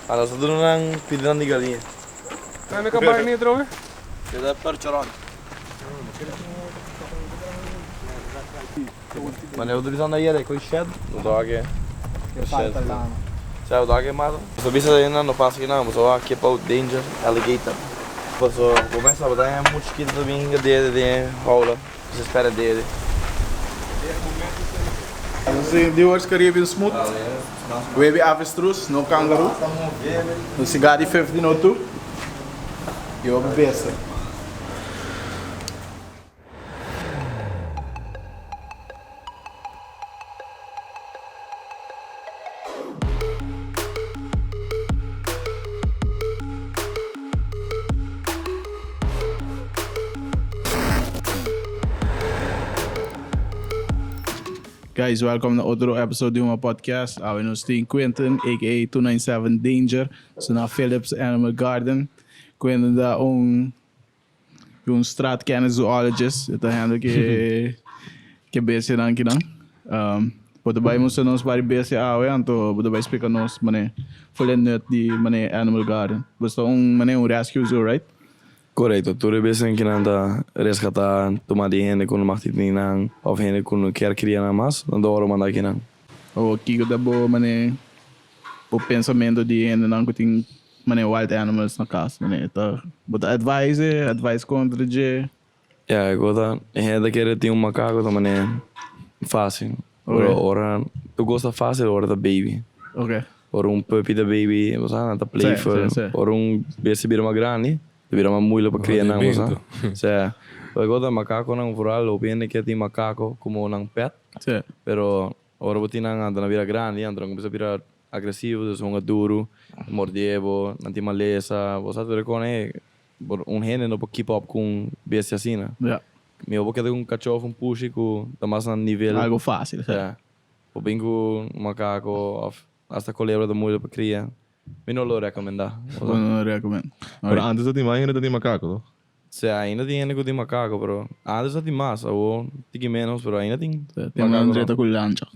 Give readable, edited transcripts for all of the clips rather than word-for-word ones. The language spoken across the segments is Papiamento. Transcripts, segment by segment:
Ah, nos ta duna nan pidinan di galiña. Kende ka bai ni atrobe? E ta percheron. Mane bo ta bisa anda yere koe shed? Bo ta wak e shed. Sa bo ta wak e mata? Bo ta bisa nan no pasa kinan, bo ta wak keep out danger alligator. Paso bo mester bo ta haña muchu chikito ta bin hinka dede den e houla. Bo ta spera dede. Nos tin Caribbean Smooth, Baby Avestruz, no kangaroo, nos tin Gadi 1502 y hopi besta. Guys, welcome na otro episode di Huma Podcast. Awe nos tin Quinton, aka 297 Danger, su na Phillips Animal Garden. Quinton ta un un straatkennis zoologist, e ta hende ke ke bestianan kinan. Um, bo ta bai mustra nos vari bestia awe, anto bo ta bai splika nos mane full e nut di mane Animal Garden. Bo ta un mane un rescue zoo, right? Korekto, tur e bestia kinan ta reskatá tuma di hende ku no mag tin nan òf hende ku no kier kria nan mas, nan ta wòrdu mandá kinan. Awor kiko ta bo mane bo pensamentu di hendenan ku tin Mane wild animals na cas mane ta bo ta advise e advise contra dje. Ya e cosa e hende ta kere tin un macaco ta mane facil pero ora tu cos ta facil ora ta baby ora un puppy ta baby bo sa nan ta playful ora un bestia bira mas grandi ta bira mas moeilijk pa cria nan bo sa sea e cosa macaconan vooral hopi hende kier tin macaco como nan pet pero ora bo tin nan anto nan bira grandi anto nan cuminsa bira Agresivo, dus hunga duru, mordie bo, nan tin malesa, bo sa tur e kon ei, por un hende no por keep up ku un bestia asina. Ja. Mihor bo keda ku un kachó of un pushi ku ta mas na nivel. Algo fácil, sa. Ja. Bo bin ku un makako of hasta kolebra ta moeilijk pa kria. Mi no lo rekomendá. Bo no lo rekomendá. Pero antes ta tin mas hende ta tin makako, toh? Sea, ainda tin hende ku tin makako, pero antes a tin mas, awor tiki menos, pero ainda tin Sea, tin makako un dreta ku lancha.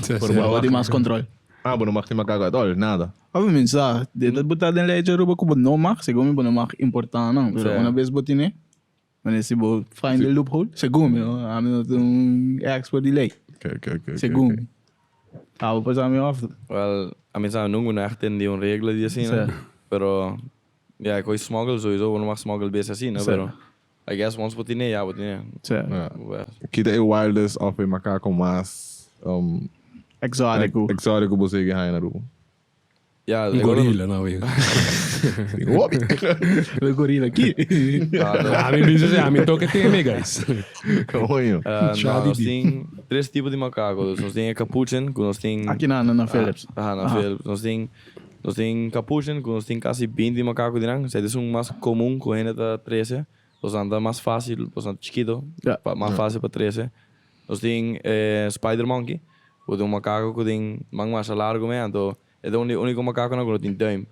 Pero Awor tin mas control. Ah, bo no mag tin makako at all, nada. Of mi sa, den ta buta den ley dje Aruba ku bo no mag, segun mi bo no mag importa nan, pero Sea. una bes bo tine, wanneer si bo find the loophole, segun mi, no, ami no ta un expert di ley, Ok, ok, ok, ok, segun ok. mi. Abo pasa mi of? Wel, ami sa nunca no echt tende un regla di asina, Sea. pero Ya, e koe smuggle sowieso, bo no mag smuggle bes asina, Sí. pero I guess once bo tine, ya bo tine. Sí. Ja. Bo Kita e wildest of e macaco mas um, Exótico. exótico bo segi haña na Aruba? Ya, Un e koe- gorila, nou weer. Hopi. E gorila aki. Ah, no. Ah, mi bisa ah, mi toque teme, guys. Coño. Eh, no, Shadi nos di. tin tres tipo di macaco. Dus nos tin e capuchin, ku nos tin... Aki na na Philips. Aha, na Philips. Nos tin Nos tin capuchin cu nos tin casi binti macaco di nan. Esei ta esun mas comun cu hende ta trece. Nos nan ta mas facil, nos nan ta chikito, pa mas facil pa trece. Nos tin e spider monkey, cu ta un macaco cu tin man masha largo me, anto e ta un di e unico macaconan cu no tin duim.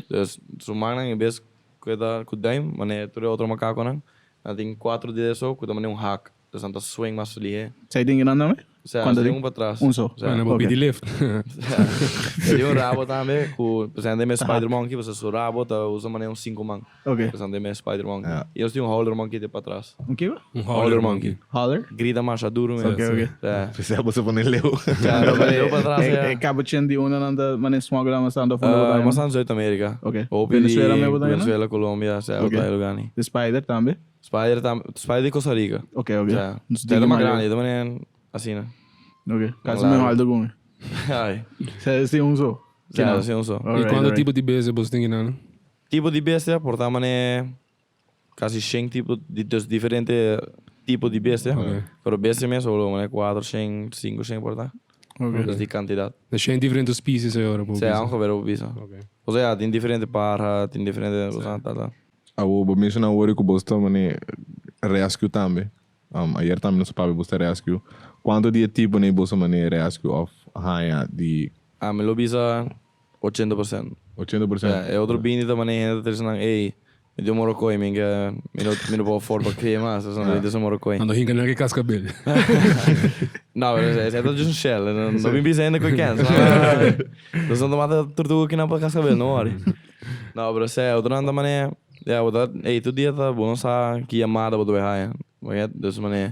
Dus su mannan en bes cu e ta cu duim, manera tur e otro macaconan, nan tin cuatro dedo so cu ta manera un hak. Dus nan ta swing mas lihe. Zij tin nan tambe? Sea, Cuanto tin tin? un patras. Un so. Sea. Bueno, bo Ok. pidi lift. Sea, tin un rabo tambe cu presente me spider monkey, pasobra su rabo ta usa manera un cinco man. Ok. Presente me spider monkey. Ja. Y nos tin un howler monkey te patras. Un kico? Un Howler monkey. Holler? Grita masha duro me. Ok, ok. Sea. Sea, bo se pone leu. Sea, no pone leu patras, E, ja. e capuchin di una nan ta mane smuggle mas tanto fondo Eh, botaya. mas tanto Zuid-Amerika. Ok. Hopi di Venezuela me botaya, no? Venezuela, Colombia, sea, Ok. botaya lugar ni. De spider tambe? Spider tam, spider di Costa Rica. Ok, ok. Ja. Dus Dela die mas maar grandi, ta manera asina. Ok. Casi Largo. mi haldo con e. Ai. Zij is die un zo. Ja, dat is un zo. Y cuanto tipo di bestia boso tin kinan? Tipo di bestia por ta manera casi shen tipo di, dus diferente tipo di bestia. Ok. Pero bestia mes solo manera cuatro shen, cinco shen por ta. Ok. Dus di cantidad. De shen diferente species ahora bo Sea, bisa. ongeveer bo bisa. Ok. Osea, tin diferente parha, tin diferente, osea, tal, tal. Awor bo menciona awor cu bo ta mane rescue tambe. Ayer tambe nos a papia bo ta rescue. Cuanto di e tipo nei bo sa mane rescue of haya di. Ami lo bisa 80%. 80%? Ja, e otro 20 ta mane hende ta trece nan, ey, Mi tin un morokoi, mi ke, mi no, mi no por afford pa kria mas, so mi tin un morokoi. Ando hinka nan ke kaskabel. No, pero esei ta just un shell, no, no bin bisa hende ku e kens. Nos no ta mata tortuga kinan pa kaskabel, no worry. No, pero esei, otronan ta manera, ya, bo ta, ey, tur dia ta, bo no sa ki yamada bo ta bay haya, bo get? Dus manera,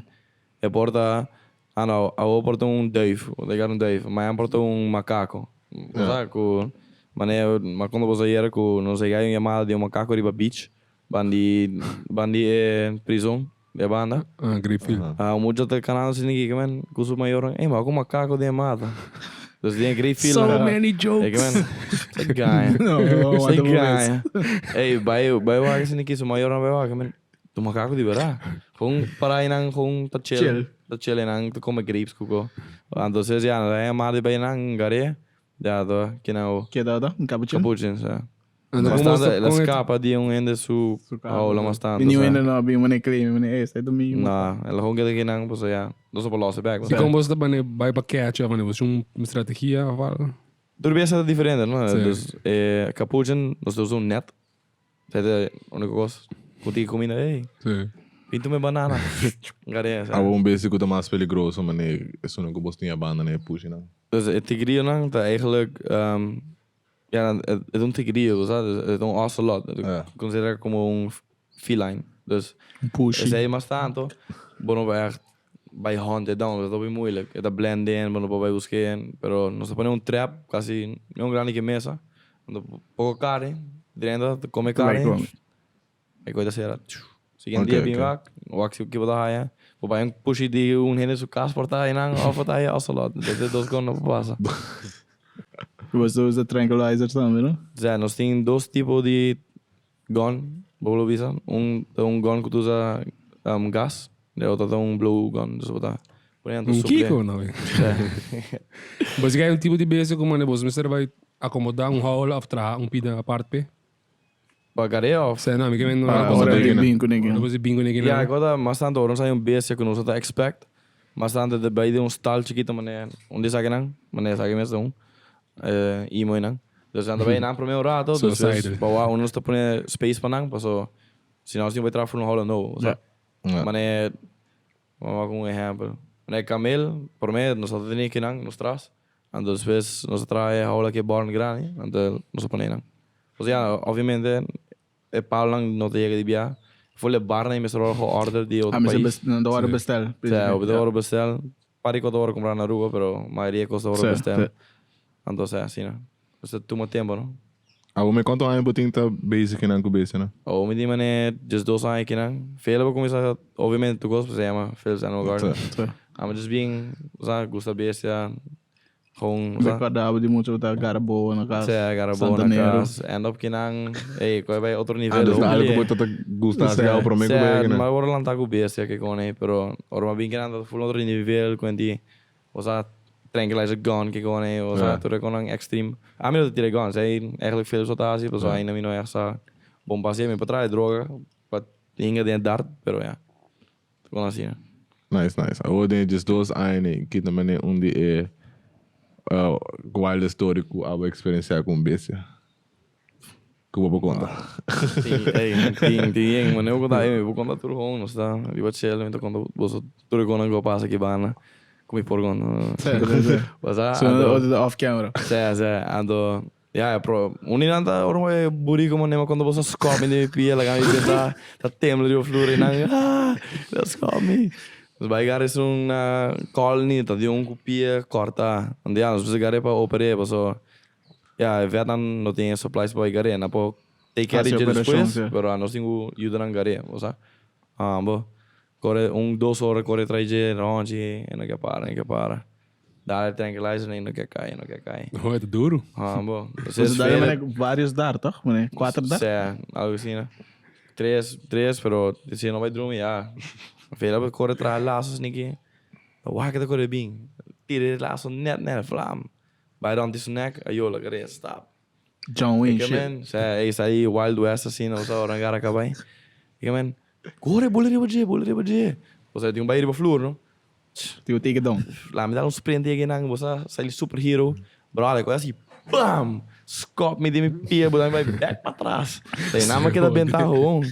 e por ta, ah no, awo por ta un duif, bo ta yega un duif, mañana por ta un makako. Bo sa ku manera ma konta boso ayer ku nos a yega un yamada di un makako riba beach bandi bandi e prizon di e banda. Ah, Grapefield. Ah, un mucha ta kanando asina ki men ku su mayornan, ey ma ku makako den e mata. Dus den e Grapefield. So many jokes. Ey men, se gaña. No, no, Se wanta bo mes. gaña. Ey, bai bai wak asina ki su mayornan bai wak men, tu makako di berdad. Gewoon para einan gewoon ta chill. Chill. Ta chill einan ta come grapes cu co. Entonces ya nos a yama di bay nan gare. Ya to kinan o. Ke ta ta? Un capuchin? Capuchin sa. Ando Mas como tanto sta el a con het- scapa di un hende su Su casa. jaula mas tanto Di niun sa. hende no a bin mane claim mane ey esei ta mi. No, el a gewoon keda kinan pasobra ya nos a por los e bek. Y con bo ta bane bay pa catch of bane bo un strategia of algo? Tur biaha ta diferente no. Sí. Dus e capuchin nos ta usa un net. Esei ta e único cos. Cu tin cuminda, ey, Sí. bin tuma e banana. Gare, sa. Abo un bes cu ta mas peligroso mane esunnan cu bos tin a banda na e pushinan. Dus e tigrillonan ta eigenlijk, ja, e ta un tigrillo, bo sa, dus e ta un ocelot. E ta considera como un feline. Dus Un pushi. esei mas tanto bo no por echt bai hunt e down, ta hopi moeilijk. E ta blend in, bo no por bai busk'e, pero nos ta pone un trap casi un grandi ke mesa. Anto poko kari, drenta ta kome kari, e koi ta sera. Siguiente dia bin wak, wak si kibo ta haya. Bo bai un pushi di un hende su kas por ta haya nan of bo ta haya ocelot. Entonces e dos kos no por pasa. Bo sa usa tranquilizer tambe no? Sa, nos tin dos tipo di gun, bo lo bisa. Un ta un gun ku ta usa gas, e otro ta un blow gun. Entonces bo ta pone anto Un suple. kiko no? Bo si hay un tipo di bestia ku mane bo mester bai acomoda un haul of traha un pida apart p'e? Pa kare of? Sa no, mi ke men no. Ah, ora di bin ku niki. Ora bo si bin ku niki Ya, nan. e kos ta mas tanto ora nos hay un bestia ku nos no ta expect, mas tanto ta bai den un stal chikito manera un di esakinan, manera esaki mes ta un imo einan. Dus nan ta bai einan prome un rato, despues pa wak nos ta pone space pa nan, paso si no nos tin ku bai traha for un haula nobo, sa. Manera, bo wak un ehempel, manera kamel, prome nos ta tene kinan nos tras, anto despues nos ta traha e haula ku e bòrn grandi, anto nos ta pone einan. Osea, obviamente e palonan no ta yega di bia. For e barnan mester wòrdu georder di otro Ah, mester pais. nan ta wòrdu bestel. Sea, hopi ta wòrdu bestel. Par di kos ta wòrdu kumprá na Aruba, pero mayoria kos ta wòrdu bestel. Anto sea, asina. Mester tuma tempu, no? Awor mi kuantu aña bo tin ta bezig kinan ku bestianan? Awor mi tin manera 12 aña kinan. Vele bo kuminsá, obviamente tur kos se yama Phillips Animal Garden. Amo just bien, osea, gusta bestia. Gewoon, Mi kòrda di mucha ku ta gara boa na kas. Sí, gara boa na kas. End up kinan, ey, koe bai otro nivel. Ah, dus ta algo ku bo ta gusta hasi gau promé ku bai kinan. Sí, mi a wòrdu lantá ku bestia ke kon ey, pero ora mi a bin kinan ta full otro nivel ku enti, osea, tranquilizer gun ke kon ey, osea, tur e konnan extreme. Ami no ta tira guns, ey, eigenlijk Phillips lo ta hasi, pasobra ainda mi no echt sa bon pa hasi. Mi por traha e droga pa hinga den e dart, pero ya. Kon asina. Nice, nice. Awor den e 12 aña nei, kita manera un di e wildest story ku abo eksperensiá ku un bestia? Ku bo por konta? Tin, ey, tin, tin yen. Manera bo konta, ey, mi por konta tur gewoon. Nos ta riba chel, mi ta konta boso tur e konan ku a pasa aki banda, ku mi por konta. Sí, sí, sí. Pasá, So, anto. otro ta off camera. Sí, sí. Anto, Ya, e pro un di nan ta ora e burico manera cuando boso scop mi den mi pia laga mi pensa ta tembla riba flur y nan ah ta scop mi. Nos bai gara esun na colony ta di un cu pia corta anto ya nos mester gar'e pa oper'e paso ya e vetnan no tin e supplies pa bai gar'e nan por take care di Haci dje operacion, despues si. pero nos tin cu yuda nan gar'e bo sa. Bo core un dos ora core tras dje ronchi e no ke para e no ke para. Dale tranquilizer e no ke kai, e no ke kai. Oh, e ta duro. Ah, bo. Pues dale mane varios dar, toch? Mane cuatro dar? Sí, algo así, no? Tres, tres, pero si no bai drumi, ya. Vela bo corre tras lazo sneaky. Wak ta corre bin. Tira e lazo net, net, flam. Bai rond di su nek, ayo la kare, stap. John Wayne Ike shit. men, sa, ey, sa ahí Wild West asina, o sa, ora gara cabai. Ike men, corre, bula riba dje, bula riba dje. O sea, tin un bai riba flur, no? Tin un take it down. La mi dal un sprint tegen nan, bo sa, sali superhero. Brother, koe asi, bam! Skop mi di mi pia, bo bai bek pa tras. Te na me keda benta gewoon.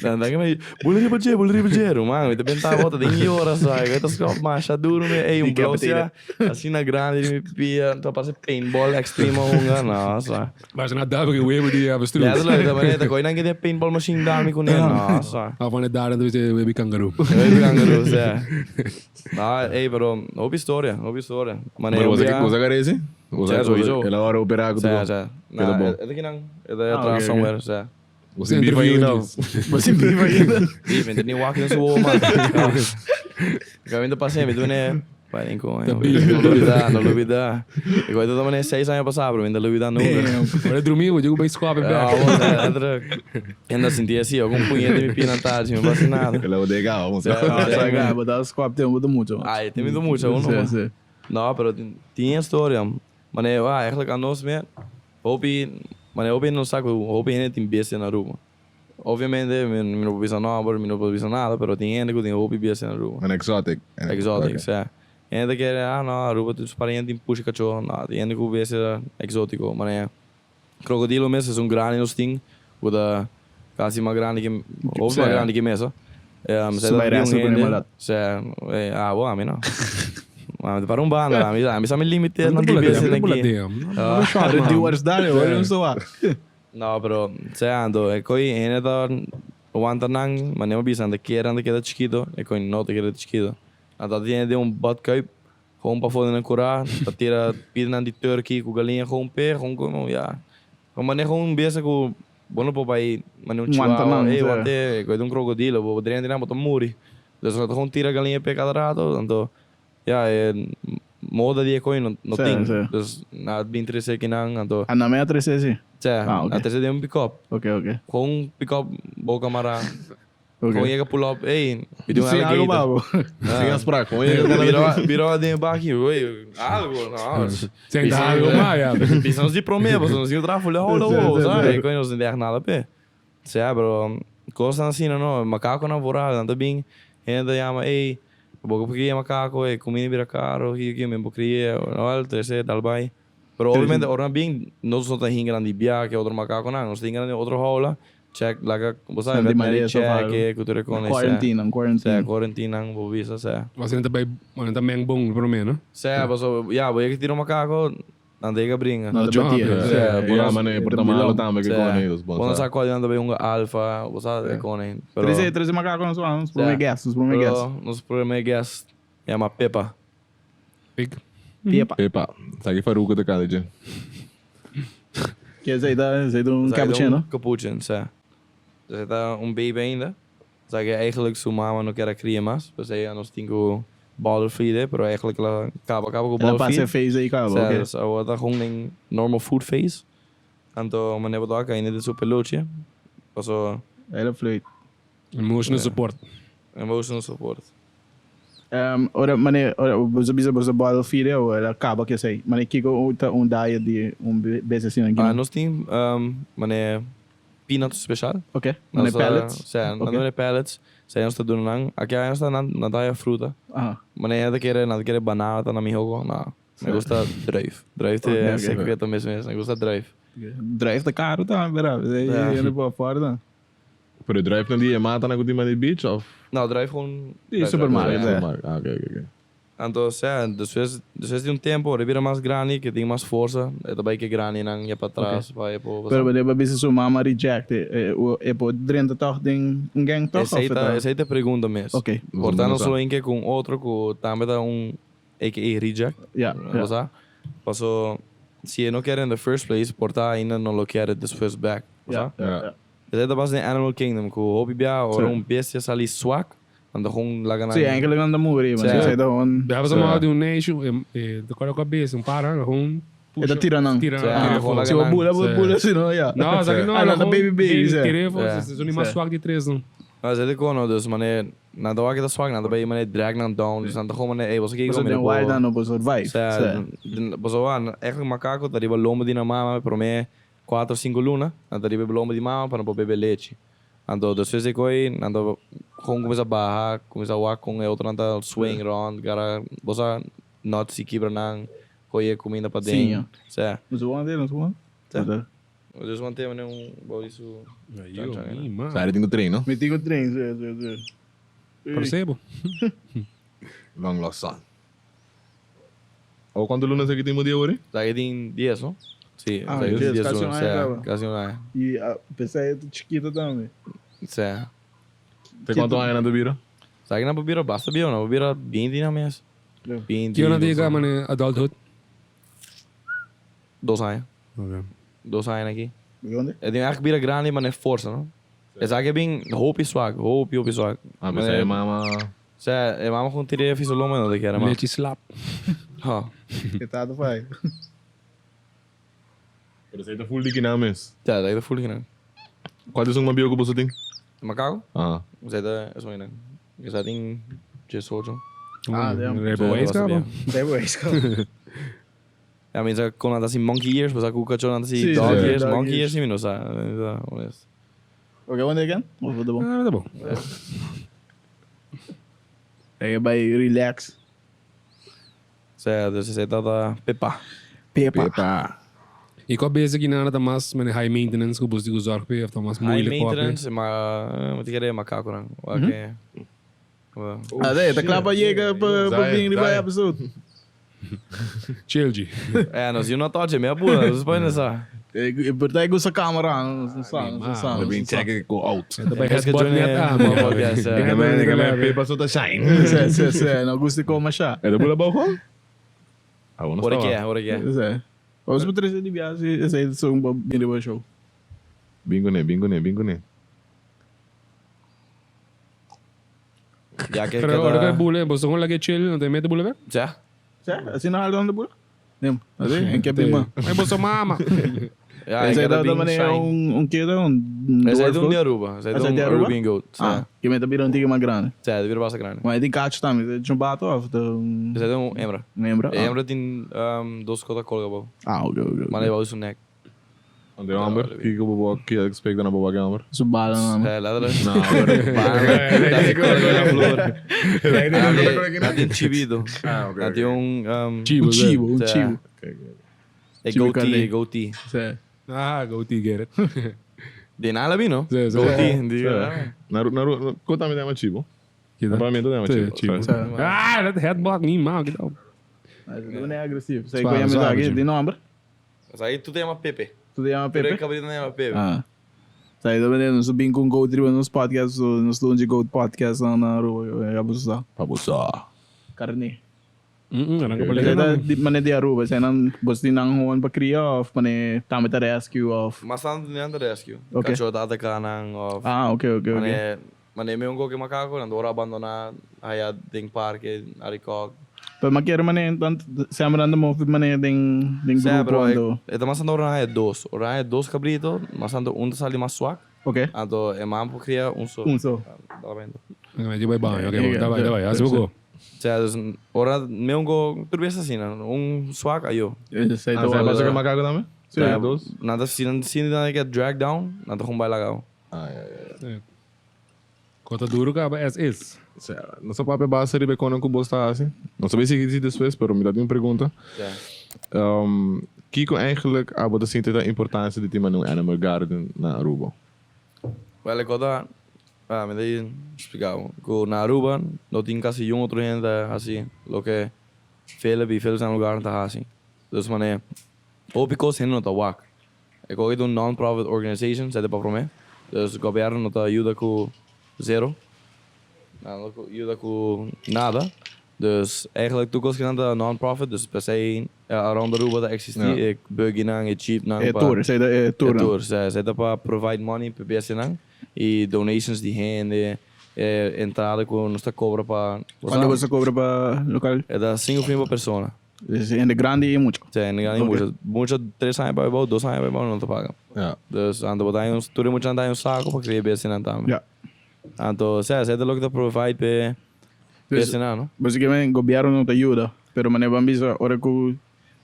Dan dan me bula riba dje, bula riba dje, ruman. Mi ta benta bota den yora sa. Ik ta skop masha duro me. Ey, un blausia. Asina grandi di mi pia. Ta parse paintball extreme hunga. No, sa. Maar ze na duidelijk een wewe die avestruz. Letterlijk, dat wanneer dat gooi dan de paintball machine daar mi kuné. No, sa. Ah, van het daar en dan is de wewe kangaroo. Wewe kangaroo, sa. No, ey, pero hopi historia, hopi historia. Maar nee, Maar was hopi, ik ja. was ik aresi? Was Ja, ik sowieso. El a operá ku Sa, tu. sa. Keda Nou, bon. het is het Ah, is oké, somewhere, sa. Was in biva ainda. Mas em vivo ainda. Ih, vem nem walk in sua man. Ik ga in de passe, me doen hè. Vai nem com. No olvidar, no olvidar. Ik weet dat meneer 6 anos passado, pero ainda olvidar nunca. Maar het dormir, eu digo bem squab Ah, back. vamos, é, Ainda senti assim, algum punhete me pina tarde, não passa nada. El a bodega, vamos. Ja. Ah, sabe, botar os copos tem muito muito. Ai, tem muito muito, uno. Sim, sim. No, pero tinha história. Maar nee, ah, eigenlijk aan ons meer. Hopi, maar nee, hopi no saco, hopi gente tem bestia na rua. Obviamente, mi no precisa nombre, mi no precisa nada, pero tem gente que tem hopi bestia na rua. An exotic. An Exotic, sí. Gente que ah, no, Aruba, tus parientes puxa cachorro, no, tem gente que bestia exótico, mas nee. Crocodilo mesmo, é um grande nos tem, o da quase mais grande que, ou Sim. mais grande que mesa. Um, Su vai resto com ele, Sim, ah, bom, a mim não. Mas para um bando, a mim, a mim só me limite, não tem bestia aqui. Ah, de dar, eu não sou lá. No, pero, sea, ando, e coi ene da aguanta nang, ma nemo bisa ande quiera ande queda chiquito, e coi no te queda chiquito. Anda tiene de un badkuip, gewoon pa voor in een cura, dat tira piden aan die turkey, ku galinha gewoon pe, gewoon como ja. Gewoon maar gewoon bezig ku bueno po pai, maar un Aguanta chihuahua, nang, eh, sí. aguante, coi un crocodilo, bo dren dren bo muri. Dus dat gewoon tira galinha pe cada rato, anto ja, moda die coi no no Sí, ting. sí. Dus na het interesse kinang anto Ah, na minha 3 sim. ja, Ah, oké. a terceira de um pick-up. Ok, ok. Gewoon pick-up boca mara. Ok. Gewoon je pull up, hey, we doen Sim, algo alligator. babo. Sin afspraak, gewoon je Biro, biro de bakkie, oei, algo, no. Zijn daar algo maar, ja. Pisamos de promessa, nos iam trafolha, rola, Sí, sí, sabe? sí. Quando nos der nada pé. Sim, bro, coisa assim, não, macaco não vorá, anda bem, ainda chama, ei, boca porque macaco, ei, comida vira caro, aqui, aqui, mesmo cria, não, terceiro, dalbai. Pero obviamente, ora bem, nós não tem grande bia que outro macaco não, nós tem grande outro rola, check, lá, você sabe, Sandy veterinary Maria, só check, falo. cultura com Quarantine, um Sim, quarantine. quarantine, vou visa, sim. Was er bij, maar dat meng bom, pelo menos. Sim, passou, ja, vou que tira um macaco, andei que brinca. Não, John, batia. ja. Ja, Ja, maar nee, porta malo tambe que con ellos, Bom, bon. não sabe anda bem um alfa, você sabe, com ele. Três, três macacos, nós vamos pro meu guest, nos pro meu guest. Nosso primeiro guest é uma Pepa. Ik. Pepa. Epa, sabe faruca de cada dia. Que esse aí dá, esse aí dá um cappuccino. Um cappuccino, sim. Dus het is um baby ainda. Zeg je eigenlijk sua mama não quer criar mais. Dus hij nós temos bottle feed, pero eigenlijk ela acaba acaba com Ela bottle passa feed. phase aí, cara. Sim, Ok. dus agora tá gewoon in normal food phase. Então, maneira botar ainda de super peluche. Passou Ela fluid. Emotional support. emotional support. Ora, mané, ora, você bisa você bottle feed ou ela acaba que sei. Mané, kiko um diet de um base assim aqui. Ah, nós temos um, mané peanut special. Ok. Mané Nós, pellets. Sim, Ok. nós okay. pellets. Sim, nós estamos dando. Aqui nós estamos na na fruta. Ah. Mané nada quer nada quer banana tá na minha jogo, não. Me gusta drive. Drive Ok, te ok. secreto mesmo, mesmo. Me gusta drive. Drive tá caro, tá, verá. Ja. Aí, ele pô fora, tá. Pero drive na die mata na kutima di beach of Não, drive gewoon Die supermarkt, drive, ja. drive. Ah, oké, oké, oké. Então, sim, depois, depois de um tempo, ele vira mais grande, que tem mais força. É também que grande não ia para trás, vai para Pero mané, bisa sua mama reject, e pô drenta toch ding um gang toch Essa aí tá, essa aí te pergunta mesmo. Ok. Portanto, só em que com outro que também dá um AKA reject. Ja, O sea, pasó, si no quiere in the first place, porta ainda no lo quiere después back. O sea, Ja. Ja. Het is bas in Animal Kingdom, ku hobby bia, Sim. ora um bestia sali swak, en dan gewoon laga Sim, eigenlijk aan de moer, maar Sim. ze zei gewoon We hebben ze maar de um neixo, de qual cabeça, um para, gewoon. É da tira não. Tira Sim. não. Gewoon Se o bula, bula, se não, ja. Não, só que não, Ah, não, baby, baby, Tira, Ja. ze zijn niet maar zwak die tres doen. Maar zit ik gewoon, dus wanneer, na de wakkie dat swak, na de bij wanneer drag naar down, dus dan gewoon wanneer, hey, was ik Você tem wild dan op survive. Sea, pasó, eigenlijk macaco, tariba lombo di na mama, per me 4 o 5 luna, tariba lombo di mama para não beber leite. Ando, después de coi, ando, gewoon começa a barra, começa a walk com outro, anda swing round, cara, você not se quebra não, coi comida para Sim, dentro. Sea, Não sou onde, não sou onde. Ta. Dus want tema un bou di su Ayo, mi ma. Sa tin ku train, no? Mi tin ku train, sí, sí, sí. Percebo. Long lost son. O kuantu luna esaki tin bo dia wori? Esaki tin 10, no? Sí, Ah, esaki tin 10, 10 casi un luna. aña Sea, caba. casi un aña. Y ah, pensé e chiquito tambe. Sea. Te kuantu aña nan ta bira? Esaki nan por bira basta bieu, nan por bira 20 na mes. Ja. 20. Ki hora nan ta yega mane adulthood? 2 aña. Ok. 2 aña aki. Donde? E tin echt bira grandi mane forsa, no? Esaki bin hopi swak, hopi hopi swak. Ah, pensé e mama. Sea, e mama con tire fiso loma no te quiere, ma. Lechi slap. Ha. E tata fai. Pero esei ta full di kinan mes. Sea, esaki ta full di kinan. Kual esun mas bieu ku boso tin? E macaco? Ah. Esei ta esun kinan. Esei tin 18. Ah, damn. Rijbewijs Sea, kaba. Rijbewijs kaba. Ja, mi sa kon nan ta hasi monkey ears, bo sa ku kachó nan ta hasi Sí, dog sí, ears, dog monkey ears. ears sí mi no sa, honesto. Ok, wanneer again? Of wat bon? Ah, ta bon. E bai relax. Sea, dus esei ta ta Pepa. Pepa. Pepa. I kua bes aki nada ta mas mane high maintenance ku bos di ku zorg p'e of ta mas High moeilijk pa p'e? maintenance, ma mi ta kere makakonan. Wak e. Ah, nee, ta klaar pa yega pa Zai, bin riba zai. episode. Chill, G. Eh, nos yu no touch mi apura, nos pone sa. Por ta gusta camera, no sa, no sa. We been check it go out. Ta bai Es que headbutt Johnny- net aan. Bom podcast, eh. Ik heb ik heb Pepa zo te shine. Sí, sí, sí, no gusta como siya. É do bula bom? Ah, bueno, Ora que é, ora que é. Sí. Vamos pa tres di biahe, ese es un bin riba show. Bingo ne, bingo ne, bingo ne. Ja, que Pero ora que que bule, bo gewoon lage chill, no te mete bule be? Ja. Sí, así no algo donde bula. Nem, así, en que prima. Ay, bo mama. Ja, Ese ik da heb da dat manera un un un queda un Ese dwarf é goat. de Aruba, ese é Ese de de Aruba? Arubian goat. Ah, que me bira un tigre más grande. Sí, de bira basta grande. Maar die kaartje también, de un bato of de un Ese é um hembra. hembra? E hembra tem dos kota colga bo. Ah, oké, oké. Maar hij wou zijn nek. Ande amber, kiko bobo, ki expect na bobo amber. Su bala, man. Ja, letterlijk. No, maar Dat is colga na vloer. Dat is een chibito. Ah, oké. Dat is een Chibo. Un chivo, un Ja. chivo. E Chibo goatee, carne. goatee. Sí. Ah, goatee, get it. De nada vino. Sí, sí. Goatee. Die, Naru, naru, kota me dama chibo. Kita. Normalmente dama Sí, chibo. chibo. Ah, dat headbutt niet, man. Get op. Non è aggressivo. Sai Suave, come suave, mi Jim. di nombre? Aí tu tem uma Pepe. Tu ti chiama Pepe. Pepe? Cabrito não é Pepe. Ah. Sai, dove non so bin con Goat riba nos podcast, nos doon Goat podcast na Aruba, ja busa. Pabusa. Carne. Arranca pa Sai lekker. da di mane di Aruba, sai nan bos di nang gewoon pa cria of mane tame ta rescue of. Mas tanto nem anda rescue. Ok. Cachorro tá atacando of. Ah, ok, ok, ok. Mane, mane me um goke macaco, andora abandonar, aí tem parque, aricó. Pero ma chiaro mane tant sempre andando mo mane den den Sim, grupo pero ando. é mas ando ora é dos. Ora é dos cabrito, mas ando um sali mais swag. Ok. Ando é mais cria um só. Un so. Tá bem. Oké, vai banho. Oké, tá vai, tá vai. Assim vou. Sea, dus ora me um go tudo bem assim, um swag aí eu. Sai Ah, do sai basta que macaco também? Sì. É, dos. Nada se se nada que drag down, nada com baila gao. Ah, ja, ja. Conta duro, cara, as is. Nossa papel base ribe kono ku bosta assim. Não sabia se existe depois, pero me dá uma pergunta. Ja. Kiko eigenlijk abo de sinta da importância de ter um animal garden na Aruba. Well, ik had ah, me dei explicado. Que na Aruba no tem casi un otro gente así, lo que Philip y Philip zijn lugar tá assim. Dus mané, hoop ik kost no ta wak. Ik ook een non-profit organization, zet pa prome. Dus governo no ta ajuda com zero. Nou, no ajuda com nada. Dus eigenlijk toen kost geen non-profit, dus per se around Aruba dat existiert. Ja. Ik buggy nang, ik jeep nang. E pa- tour, sai da e tour. É tour, zij zij dat pa provide money pa BSN e donations die heen, entrada com nossa cobra pa. Quando você cobra pa local? É da 5 mil por persona. In de grande e mucho. Zij, en dan mucho, mucho 3 anos para 2 anos para não te paga. Ja. Dus aan de botai uns tudo muito andar um saco para criar BSN também. Ja. Então, zij, zij dat ook dat provide pe Dus- BSN, no? Basicamente, governo non ti aiuta, però mane bambisa ora ku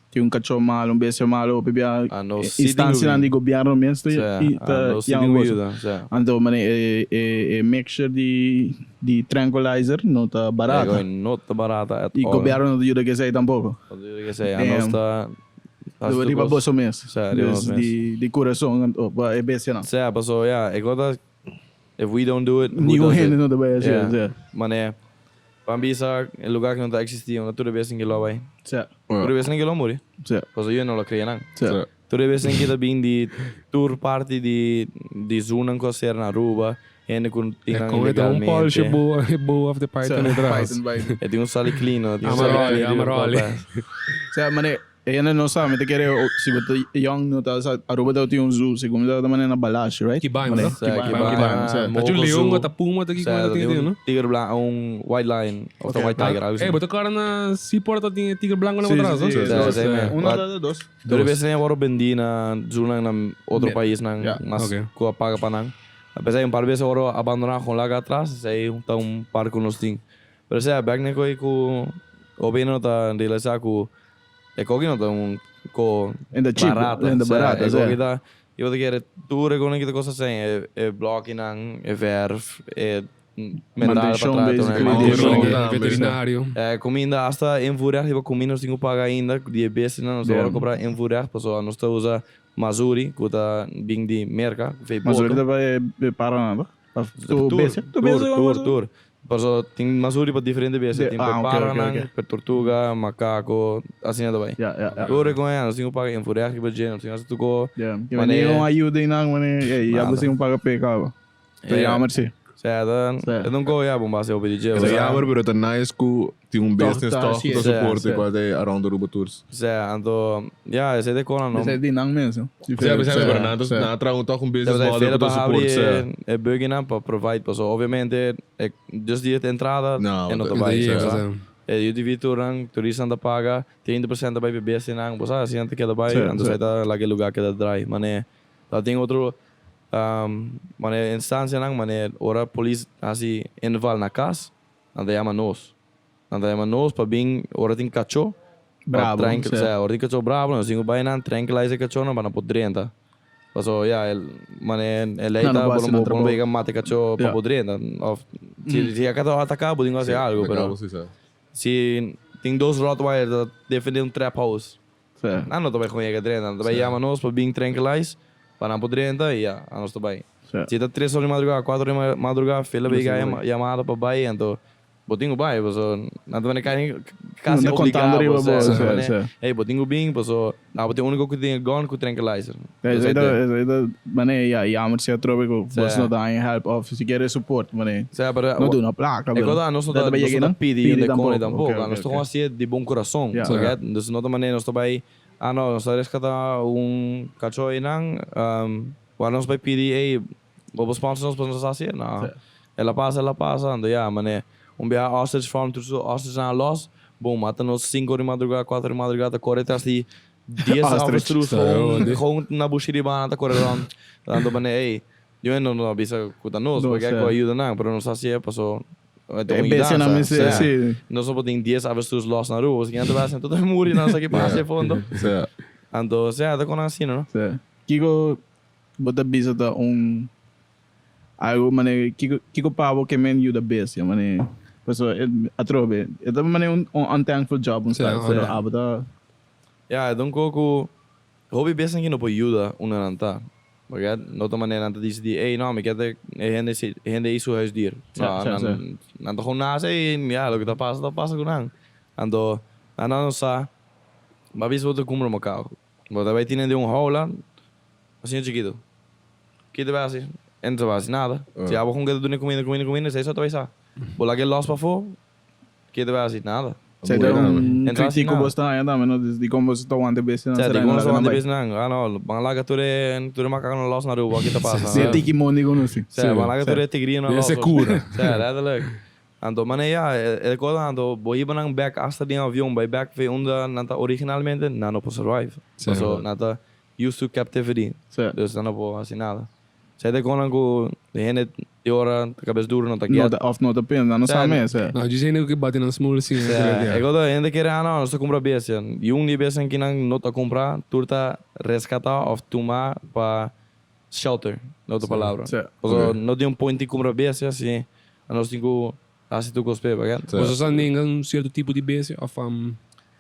ti un cacciò malo, un bestia malo, bibia Ah, no, sì, istanza di di governo mesto Zij, ah, no, sì, aiuta, zij. Anto mane e e e mixture di di tranquilizer non ta barata. É, not barata at E all. governo non ti aiuta che sei tampoco. Wat wil ik zeggen? Damn. En als dat Hasi Riba tur kos. boso mes. Sa, riba Dus nos mes. di kurason pa e bestianan. Sa, paso ya, e kos ta, if we don't do it, who Ningun does it? hende no ta bai hasi, Yeah. sa. Mane, pan bisa e lugar ku no ta eksistí, unda tur e bestia ke lo bai. Sa, Tur e bestia ke lo muri. sa, Paso yo no lo kria nan. sa. Sa. Tur e bestia ke ta bin di tur parti di di zoonan ku a ser na Aruba, hende ku tin nan Kon e ta un polish ilegalmente. boa, e boa of the python Sa, atras. Python, python. E tin un sali clean, no? Tin un sali Amaroli, clean riba amaroli. papa. Sa, mane, e hende no sa, mi ta kere, si bo ta young no ta sa, Aruba ta tin un zoo, segun mi ta mane na Balashi, right? Kibaima, Mane, no? Sa, Kibaima, Kibaima, Kibaima, sa. Ta un Moko leon, zoo. ta puma, ta kiko, Sa, ta tin, tin un no? Tiger blanco, un white lion, of ta white tiger, algo Eh, así. bo ta kora na Seaport ta tin e tiger blanco na Sí, atras, sí, no? sí, Sí, dos, sí, eh, sí. Uno Wat- ta dos. Tur e bestia wòrdu bendí na zoonan na otro Mer. paisnan, Ja. mas Oké. ku a paga pa nan. Apesar un par bes a wòrdu abandoná kon laga atras, esei ta un par ku nos tin. Pero sea, bèk na e koe ku hopi hende no ta realisá ku e koki no ta un ko En ta cheap, barata. en ta Sea, barata, e sea. koki ta, yo ta kere tur e konan ki ta kosta sèn, e e blòkinan, e vèrf, e metal pa Mantenshon, traha, basically, mantenshon. di e Tambe, Veterinario. Kuminda, hasta invoerrecht, riba kuminda nos tin ku paga ainda, di e bestianan nos ta Yeah. wòrdu kobra invoerrecht, pasobra nos ta usa Mazuri, ku ta bin di Merka, vei Mazuri boto. ta pa e paranan, to? Pa Tur, tur bestia? tur, tur, tur. Pasobra tin Mazuri pa diferente bestia. Tin pa Ah, ok, ok, paranan, ok. pa tortuga, makako, asina ta bai. Ja, ja, ja. Tur e kon nos tin ku paga invoerrecht riba dje, nos tin ku hasi tur ko. Ja, ke Mane- mane un ayuda einan, mane, ey, ya Nada. bo sin paga p'e kaba. Ta jammer si. Sea, ta, e ta un ko ya bon base hopi di dje. Ta jammer, pero ta nice ku tin un Toch business ta, toch si ku ta es. support Si, kual ta e Around Aruba Tours. Sea, anto, ya, esei ta e kona no. Esei di nan mes, no? Si, pero Si, nan ta si. nan a traha un toch un business Tabata model fela ku ta pa support, habri si. e buggynan pa provide, paso obviamente e just di e entrada No, e no ta ta- bai, Si, sa. si. E UTV tournan, turistanan ta paga, 30% ta bai pa e bestianan, bo sa, asina ta keda bai, Si, anto si. esei ta laga e lugar keda drai. Mane ta tin otro Mane instancianan, mane ora polis hasi inval na cas, nan ta yama nos. Nan ta yama nos pa bin ora tin cacho, pa Brabo, tranquil, sí. sea, ora tin cacho brabo, nos tin cu bay nan tranquilize e cachonan pa nan por drenta. Paso ya, el, mane e ley Nan no ta por bo hasi no nan bo no trabou. yega mata e cacho pa Ja. por drenta. Of si si e cacho ataca bo tin cu hasi algo, pero Sí, sí. si tin dos rottweiler ta defende un trap house. Sí. Nan no ta bai con yega drenta, nan ta bai yama nos pa bin tranquilize, pa nan por drenta y ya, anos ta bai. Sí. Si ta tres ora di madruga, cuatro ora di madruga, Philip a yega yamada pa bai, anto bo tin cu bai, paso nan ta bini casi Nan ta contando obliga riba bo, bo, sí, sí, mane, sí. hey, bo tin cu bin, paso abo ta e unico cu tin e gun cu tranquilizer. Esei Esei ta, ta. esei ta, mane, ya, jammer si atrobe cu Sí. bos no ta haña help of sikiera support, mane. Sí, pero No duna placa, E pero cosa nos no dat ta, ta nos yega no ta nan? pidi Pidi hende cone tampoco. tampoco. Ok, ok, Nos ta ok. gewoon hacié di bon corazon. Ja. So, get? Dus no ta manera nos ta bay, ah no, nos ta rescata un cacho einan, waar nos bay pidi, ey, bo por sponsor nos pa nos hacié? No. Sí. El a pasa, el a pasa. Anto ya, mane, un biaha ostrich farm, tur su ostrich nan a los, boom, mata nos cinco di madruga, cuatro di madruga ta core tras di dies Ostrich. avestruz, Sa, gewoon, di. gewoon na Bushiribana ta core rond. Anto mane, ey, yo no no a bisa cu ta nos, Nos, porque ja. cu ayuda nan, pero nos hacié paso e ta E un bestia nan yudansa, mester, sí. sí. Nos no por tin dies avestruz los na Aruba, si anto hacen tot muri nan sa ki pasa e fondo. Sí. Anto, sea, ta con asina, no? Sí. Kiko bo ta bisa ta un algo mane kiko kiko pa bo ke men yuda bestia mane paso atrobe e ta mane un un unthankful job un Sí, start pero ja. abo ta Ja, e ta un ko ku hopi bestia ki no por yuda unda nan ta. Porque no ta manera nan ta disidí, ey no, mi ke ta e hende si e hende ei su huisdier. Sí, No, sí, nan sí. nan ta gewoon nase i ya, loke ta pasa ta pasa ku nan. Anto nan a no sa, bo a bisa bo ta kumpra makako. Bo ta bai tine den un houla, asina chikito. Ki ta bai hasi? E no ta bai hasi nada. Si abo kon keda duna kuminda, kuminda, kuminda, esei so ta bai sa. Bo laga e lòs pafó, ki ta bai hasi? Nada. Esei ta un E no ta hasi kritico nada. bo sta haña tambe no, di kon bo ta wanta e bestianan Sa, di será kon no bo ta laga nan wanta e bai. bestianan? Ah no, ban laga tur e tur e makakonan lòs na Aruba, ki ta pasa? Si e tiki mondi konosi. Sa, ban laga tur e tigrinonan lòs. Debe ser kura. Sa, letterlijk. Anto mane ya, e kos anto bo hiba nan bek hasta den avion bai bek fe unda nan ta originalmente, nan no por survive. Paso nan ta used to captivity, dus nan no por hasi nada. Esei ta e kosnan ku de hende di ora ta kabes duro no ta No get. ta of no ta pensa, nan no sa mes. No, djis hende ku bati nan smul si. E kos ta hende kere ah no, nos ta kumpra bestia. I un di e bestianan ki nan no ta kumpra tur ta reskatá of tuma pa Shelter, na otro palabra. Sí. Pasobra no tin un point di cumpra bestia si anos tin cu haci tur cos p'e, baget? Boso sa nenga un cierto tipo di bestia of?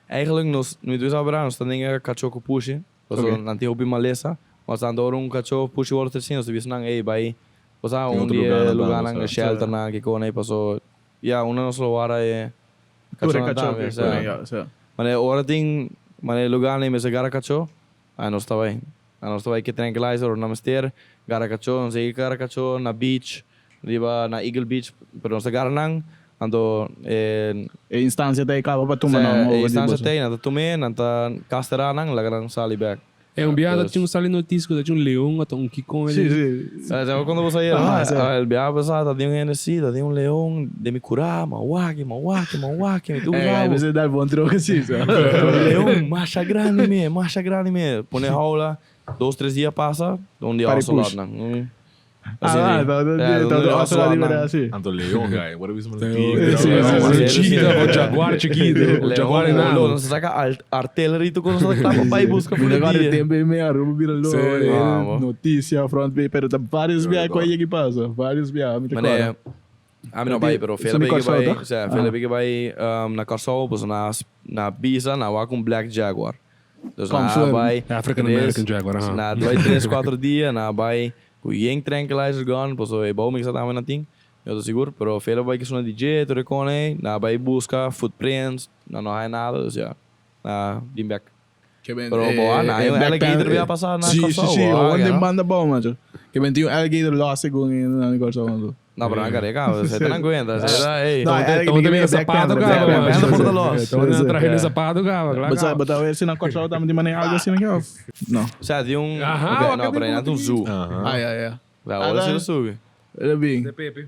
Eigenlijk nos, mi tu sabi nos ta den kachó ku pushi. Paso nan tin hopi malesa. Mas tanto ora un kachó pushi wòrdu tresi nos ta bisa nan ey bai osea Tin un otro di e lugarnan tambe, lugarnan sa. shelternan kiko ei paso ya una nos lo wara e Tur e kachónan kachó tambe ku sa. ya, sa. Mane ora tin mane lugarnan mester gara kachó a nos ta bai. A nos ta bai ke tranquilizer ora nan mester gara kachó nos a yega gara kachó na beach riba na Eagle Beach pero nos ta gara nan anto e E instancia ta e caba pa tuma nan e over di instancia boso. ta ei nan ta tum'é nan ta castrá nan laga nan sali bek. E un biaha ta Dus tin un sali noticia cu ta tin un leon ata un kikon Sí, ali. sí. Sa cuando bo sa yera Aha, sa. el biaha pasa ta tin un hende si ta tin un leon den mi cura ma wak ma wak ma wak mi tur Eh, rabo. mester dal bon troca si, sa. Un leon masha grandi me masha grandi me pone jaula dos tres dia pasa un dia Pari ocelot push. nan. Ah, ta ocelot di berdad si. Anto leon guy, what is Sí, Sí, sí, sí. sí. Cheetah o jaguar chiquito, o jaguar enano. Nos saca artillery tu con nos klapa pa busca Mira por agora dia. tempo e meia Aruba bira Sí. loco, Vamos. noticia, front page, pero ta varios biaha cu a pasa, varios biaha, mi ta Mane, acorda. ami no bai, pero Eso Philip ni que Kòrsou, bai, toch? o sea, Ah. Philip que bai na Kòrsou, pues na Bisa, na wak un Black Jaguar. Dus na Confirm. bai African American Jaguar, aha. Na 2, 3, 4 dia, na bai ku yen tranquilizer gun, pues e bouw mi sa na ting. Yo ta sigur, pero Philip bai que sona DJ, tu recone, na bai busca footprints, na no hay nada, dus ja. Na din back. Que ben, Pero, boa, na, un Black alligator Panther, weer pasa na Sí, sí, Kòrsou, sí, boa, gewoon ja, den no? banda bouw, man. Que ben tin un alligator los segun in na Kòrsou, man. No, pero não careca, você tá na aguenta, você tá, ei. No, Então alligator também Black sapato, Panther, cara. Black Panther por de los. Então Sí, sí. trajendo sapato, cara. But sa, but a ver si na Kòrsou tambe di manera algo asina aki of no. O sea, tem um, Aham, ok, ok, no, pero ainda tem um zoo. Ah, ja, ja. Agora você sube. Era bem. Pepe.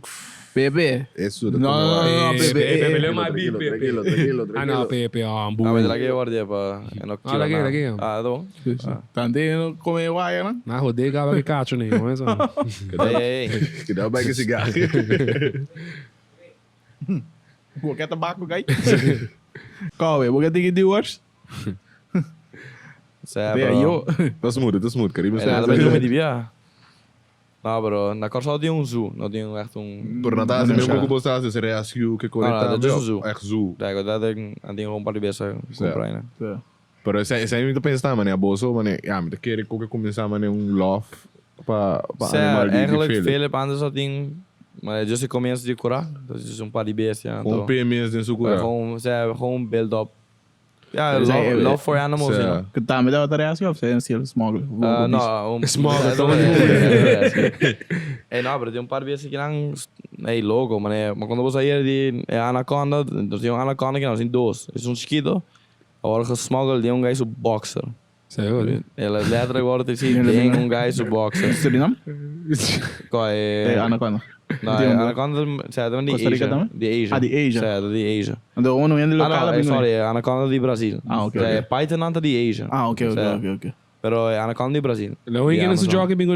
Pepe. Eso, No, no, no, no, Pepe. Pepe, ele é mais bi, Pepe. Tranquilo, tranquilo, Ah, não, Pepe, ó, um Ah, mas lá que eu guardei pa, eu não Ah, daqui, daqui. Ah, tá bom. Sí, sí. Tanto no come guaya, no? Na rodeia, cara, que cacho, né? Mas, ó. Ei, ei, ei. Cuidado vai com cigarro. Qualquer tabaco, guy. Qual é? Você tem que divorce? Sea, Pero pero yo. Tá smooth, tá smooth, Caribe. É nada, mas não me devia. Não, pero na Kòrsou tem um zoo, não tem echt um... Pero não tá assim mesmo que você hace, seria rescue que No, no, dat is een zoo. Echt zoo. Ja, dat ik aan die gewoon een paar beesten comprar, né? Pero esse esse aí me pensar, mané, a bolsa, mané, ja, me querer que começar, mané, um love pa pa Sea, animal de eigenlijk Philip. Philip anders dat ding, maar just comienzo de curar, dat is dus een paar beesten, ja. Um PMS den Maar sucura. Gewoon, ze gewoon build up. Ja, Dus love, hij- love for animals, you know. Que também dá outra reação, of zijn still smuggle. No, um, Smuggle, toma Hey, no, pero tem um par de vezes que não Hey, louco, mané. Mas quando você ia de é anaconda, nós tínhamos anaconda que nós tínhamos dois. É um chiquito. Agora que smuggle de um guy su boxer. Sério? Ela letra agora tem sim, tem um guy su boxer. Suriname? Qual É é? anaconda. Não, Tem é um- anaconda, é de Costa Rica Asia. também? De Asia. Ah, de Asia. É, de Asia. Então, um não é Ah, local, não, é, sorry, é anaconda de Brasil. Ah, ok, É, ok. Python anta de Asia. Ah, ok, ok, Cioè, ok, ok. Pero é anaconda de Brasil. Não, é que não se joga bem com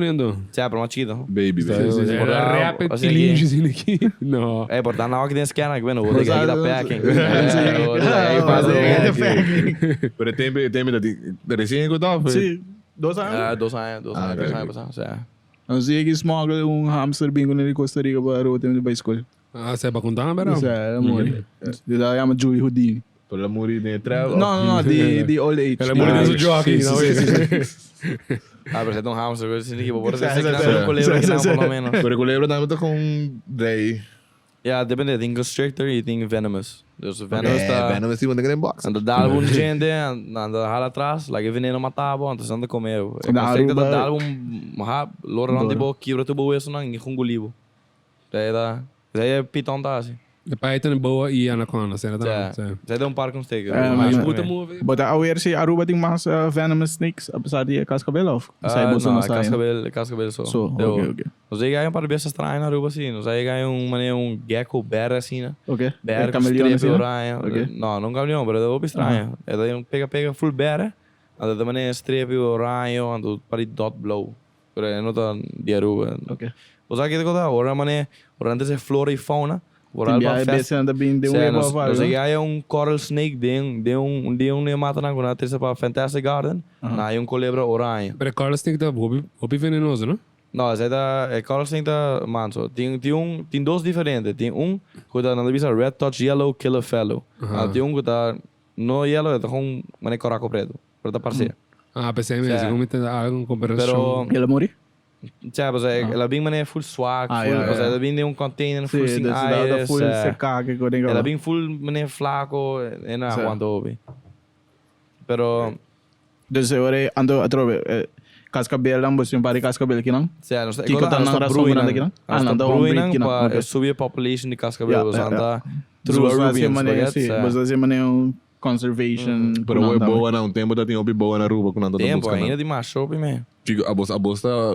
Cioè, pero mais chiquito. Baby, baby. Era rap Assim pilinge assim aqui. Não. É, portanto, na hora que tem scanner, bueno, vou ter que dar packing. É, vou ter que Ah, fazer é, Pero tem tem de recém que eu tava. Sim, dois anos. Ah, 2 anos, 2 Ah, anos, ok, 3 ok. anos, passado, cioè. Não sei que smuggle um hamster bingo na Costa Rica para o tempo de bicycle. Ah, você é pra contar, não? Isso é, amor. Ela chama Julie Houdini. Pero ela morre de treva. Não, não, não, de old age. Ela morreu De- no jockey, não é? Ah, pero se é um hamster, eu sinto que vou por Sim, esse sim, que sim. não um colebra que Sim, não, sim, pelo sim. menos. Pero culebra também tá com dei. Ja, depende, tem constrictor e tem venomous. Dus venomous É, tá... Venom assim, manda grande box. Anda dá um gente, anda rala atrás, lá que veneno matava, antes anda comer. Na Constrictor Aruba- dá um ha, lora não tipo quebra tu boa não, e com Daí dá, daí é pitão tá assim. Python, boa e anaconda, será? Ja, Sim. zij doen een paar constrictor. É, mas- Puta move. But a ver se Aruba tem mais venomous snakes, apesar de cascabel of? Sai Ah, você no, não sai. cascabel, cascabel só. So, Eu- ok, ok. Nós aí ganham para bestas estranhas na Aruba assim. Nós aí ganham um, mané, um gecko bear assim, né? Ok. Bear com camaleão strepe assim, né? oranje. Ok. Não, não camaleão, mas é ook estranho. É daí um pega pega full bear. Anda da mané strepe oranje, ando para dot blow. Pero é não tá de Aruba. Ok. Você que te ora mané, ora antes é flora e fauna. Ora Tem para biais festa. besta anda bem de um Cioè, erro nós, a nós aí é um coral snake de um mata na na terça para Fantastic Garden, na aí um colebra oranje. Pero Carlos tem que estar hobby, hobby venenoso, não? Não, esse da é coral snake da manso. Tem dois diferentes. Tem um que tá na bisa red touch yellow killer fellow. Ah, tem um que tá No yellow, e ta gewoon manera kòrá ku pretu. Pero ta parse. Ah, p'esei mes, segun mi ta algu en komparashon. Pero, El a muri? Tja, pasobra el a bin manera full swak, Ah, full, ja, ja. pasobra el a bin den un container Sí, full sin dus dat aire, dat full sa. seká ke kon El a kaba. bin full manera flako, e no a Sí. aguanta hopi. Pero, Dus e ora ei, anto atrobe, eh, kaskabelnan, bo tin un par di kaskabel kinan? sea, nos ta, Kiko ta nos nan ta rason broei ku nan nan. ta kinan? Ah, Nos nan ta ta un broei breed nan kinan, pa ok. e subi e population di kaskabel, Ja, pasobra ja, nan ja. ta Dus true bo sa hasi Arubians, manera, baget, sí, sa. bo sa hasi manera un conservation. Pero ku hoy nan tambe. boa na un tempo ta tin hopi boa na Aruba ku nan ta Tempo, busca ainda nan. tin mas hopi me. Kiko abos abos ta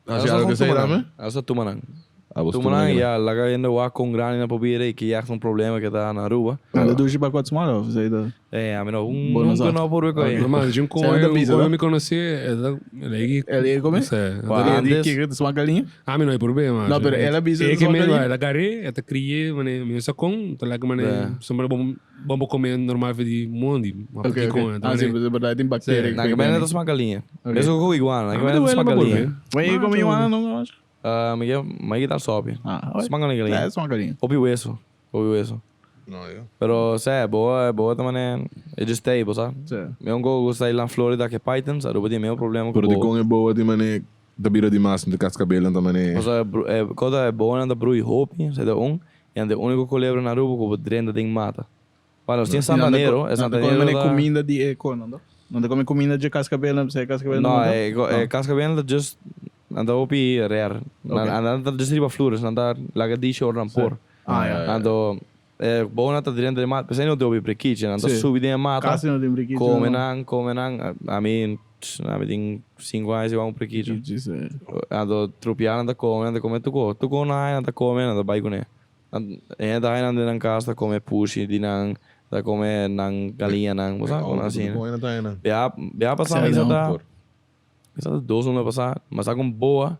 hasi Nos algo ta esei tuma tambe? nan. Nos ta tuma nan. Abos Tuma nan nan. ya laga hende wak kon grandi nan por bira y ki ya un problema ke ta na Aruba. Nan ta dushi pa Guatemala of esei ta? Eh, ami no, Bo no nunca sa. no por wek oye. No, man, un Sa nan ta koe, un bisa, koe no? mi conocí, el ta, el ei El ei come? Sí. Wa, El di antes- kiko ta smak galiña? Ah, mi no hay problema. No, pero el a bisa É ta que smak me galiña? el agarré, el crié, mane, mi sa con, ta like mane, Yeah. sombra bom bom comer normal di mundi, ma Ok, porque ok. con, Ah, sí, pero de verdad tin bacteria. Na que mene ta smak galiña. Ok. Mesun ku iguana, na que mene ta smak galiña. Mas e come iguana no? Ah, mi ke, mi ke tal sopi. Ah, oi. Smak galiña. É, smak galiña. Hopi weso, hopi weso. No, yo. Pero, sea, boa, boa ta mane, e just stable, sa? Sí. Mi un go gusta ir na Florida ke pythons, Aruba tin mesmo problema ku Pero di boa. con e boa di mane ta bira di mas de cascabel ta mane. Osea, e kota e boa nan ta brui hopi, sa ta un, y nan ta e unico culebra na Aruba ku bo drenta den mata. Bueno, nos tin Santanero, e Nan ta come Santanero mane ta... cuminda di e con, no? Nan ta come cuminda dje cascabel, nan p'esei cascabel No, no mata? e, e cascabel ta just, nan ta hopi rare. Nan, Ok. nan ta just riba flores, nan ta laga dishi ora nan por. Ah, ja. Anto, e boa nan ta drenta den mata, p'esei no tin hopi prekichi, nan ta Sí. subi den e mata, Casi no tin prekichi, come no. nan, come nan, ami, ami tin 5 aña si wak un prekichi. Prekichi, sí. Anto, trupial nan ta come, nan ta come tuko, tuko nan haña nan ta come, nan ta bai cune. Hende ta haña nan den nan cas ta come pushi di nan, ta come nan galiñanan, bo sa con asina. Bia bia pasa mi sa ta mi sa ta dos luna pasa, mi a saca un boa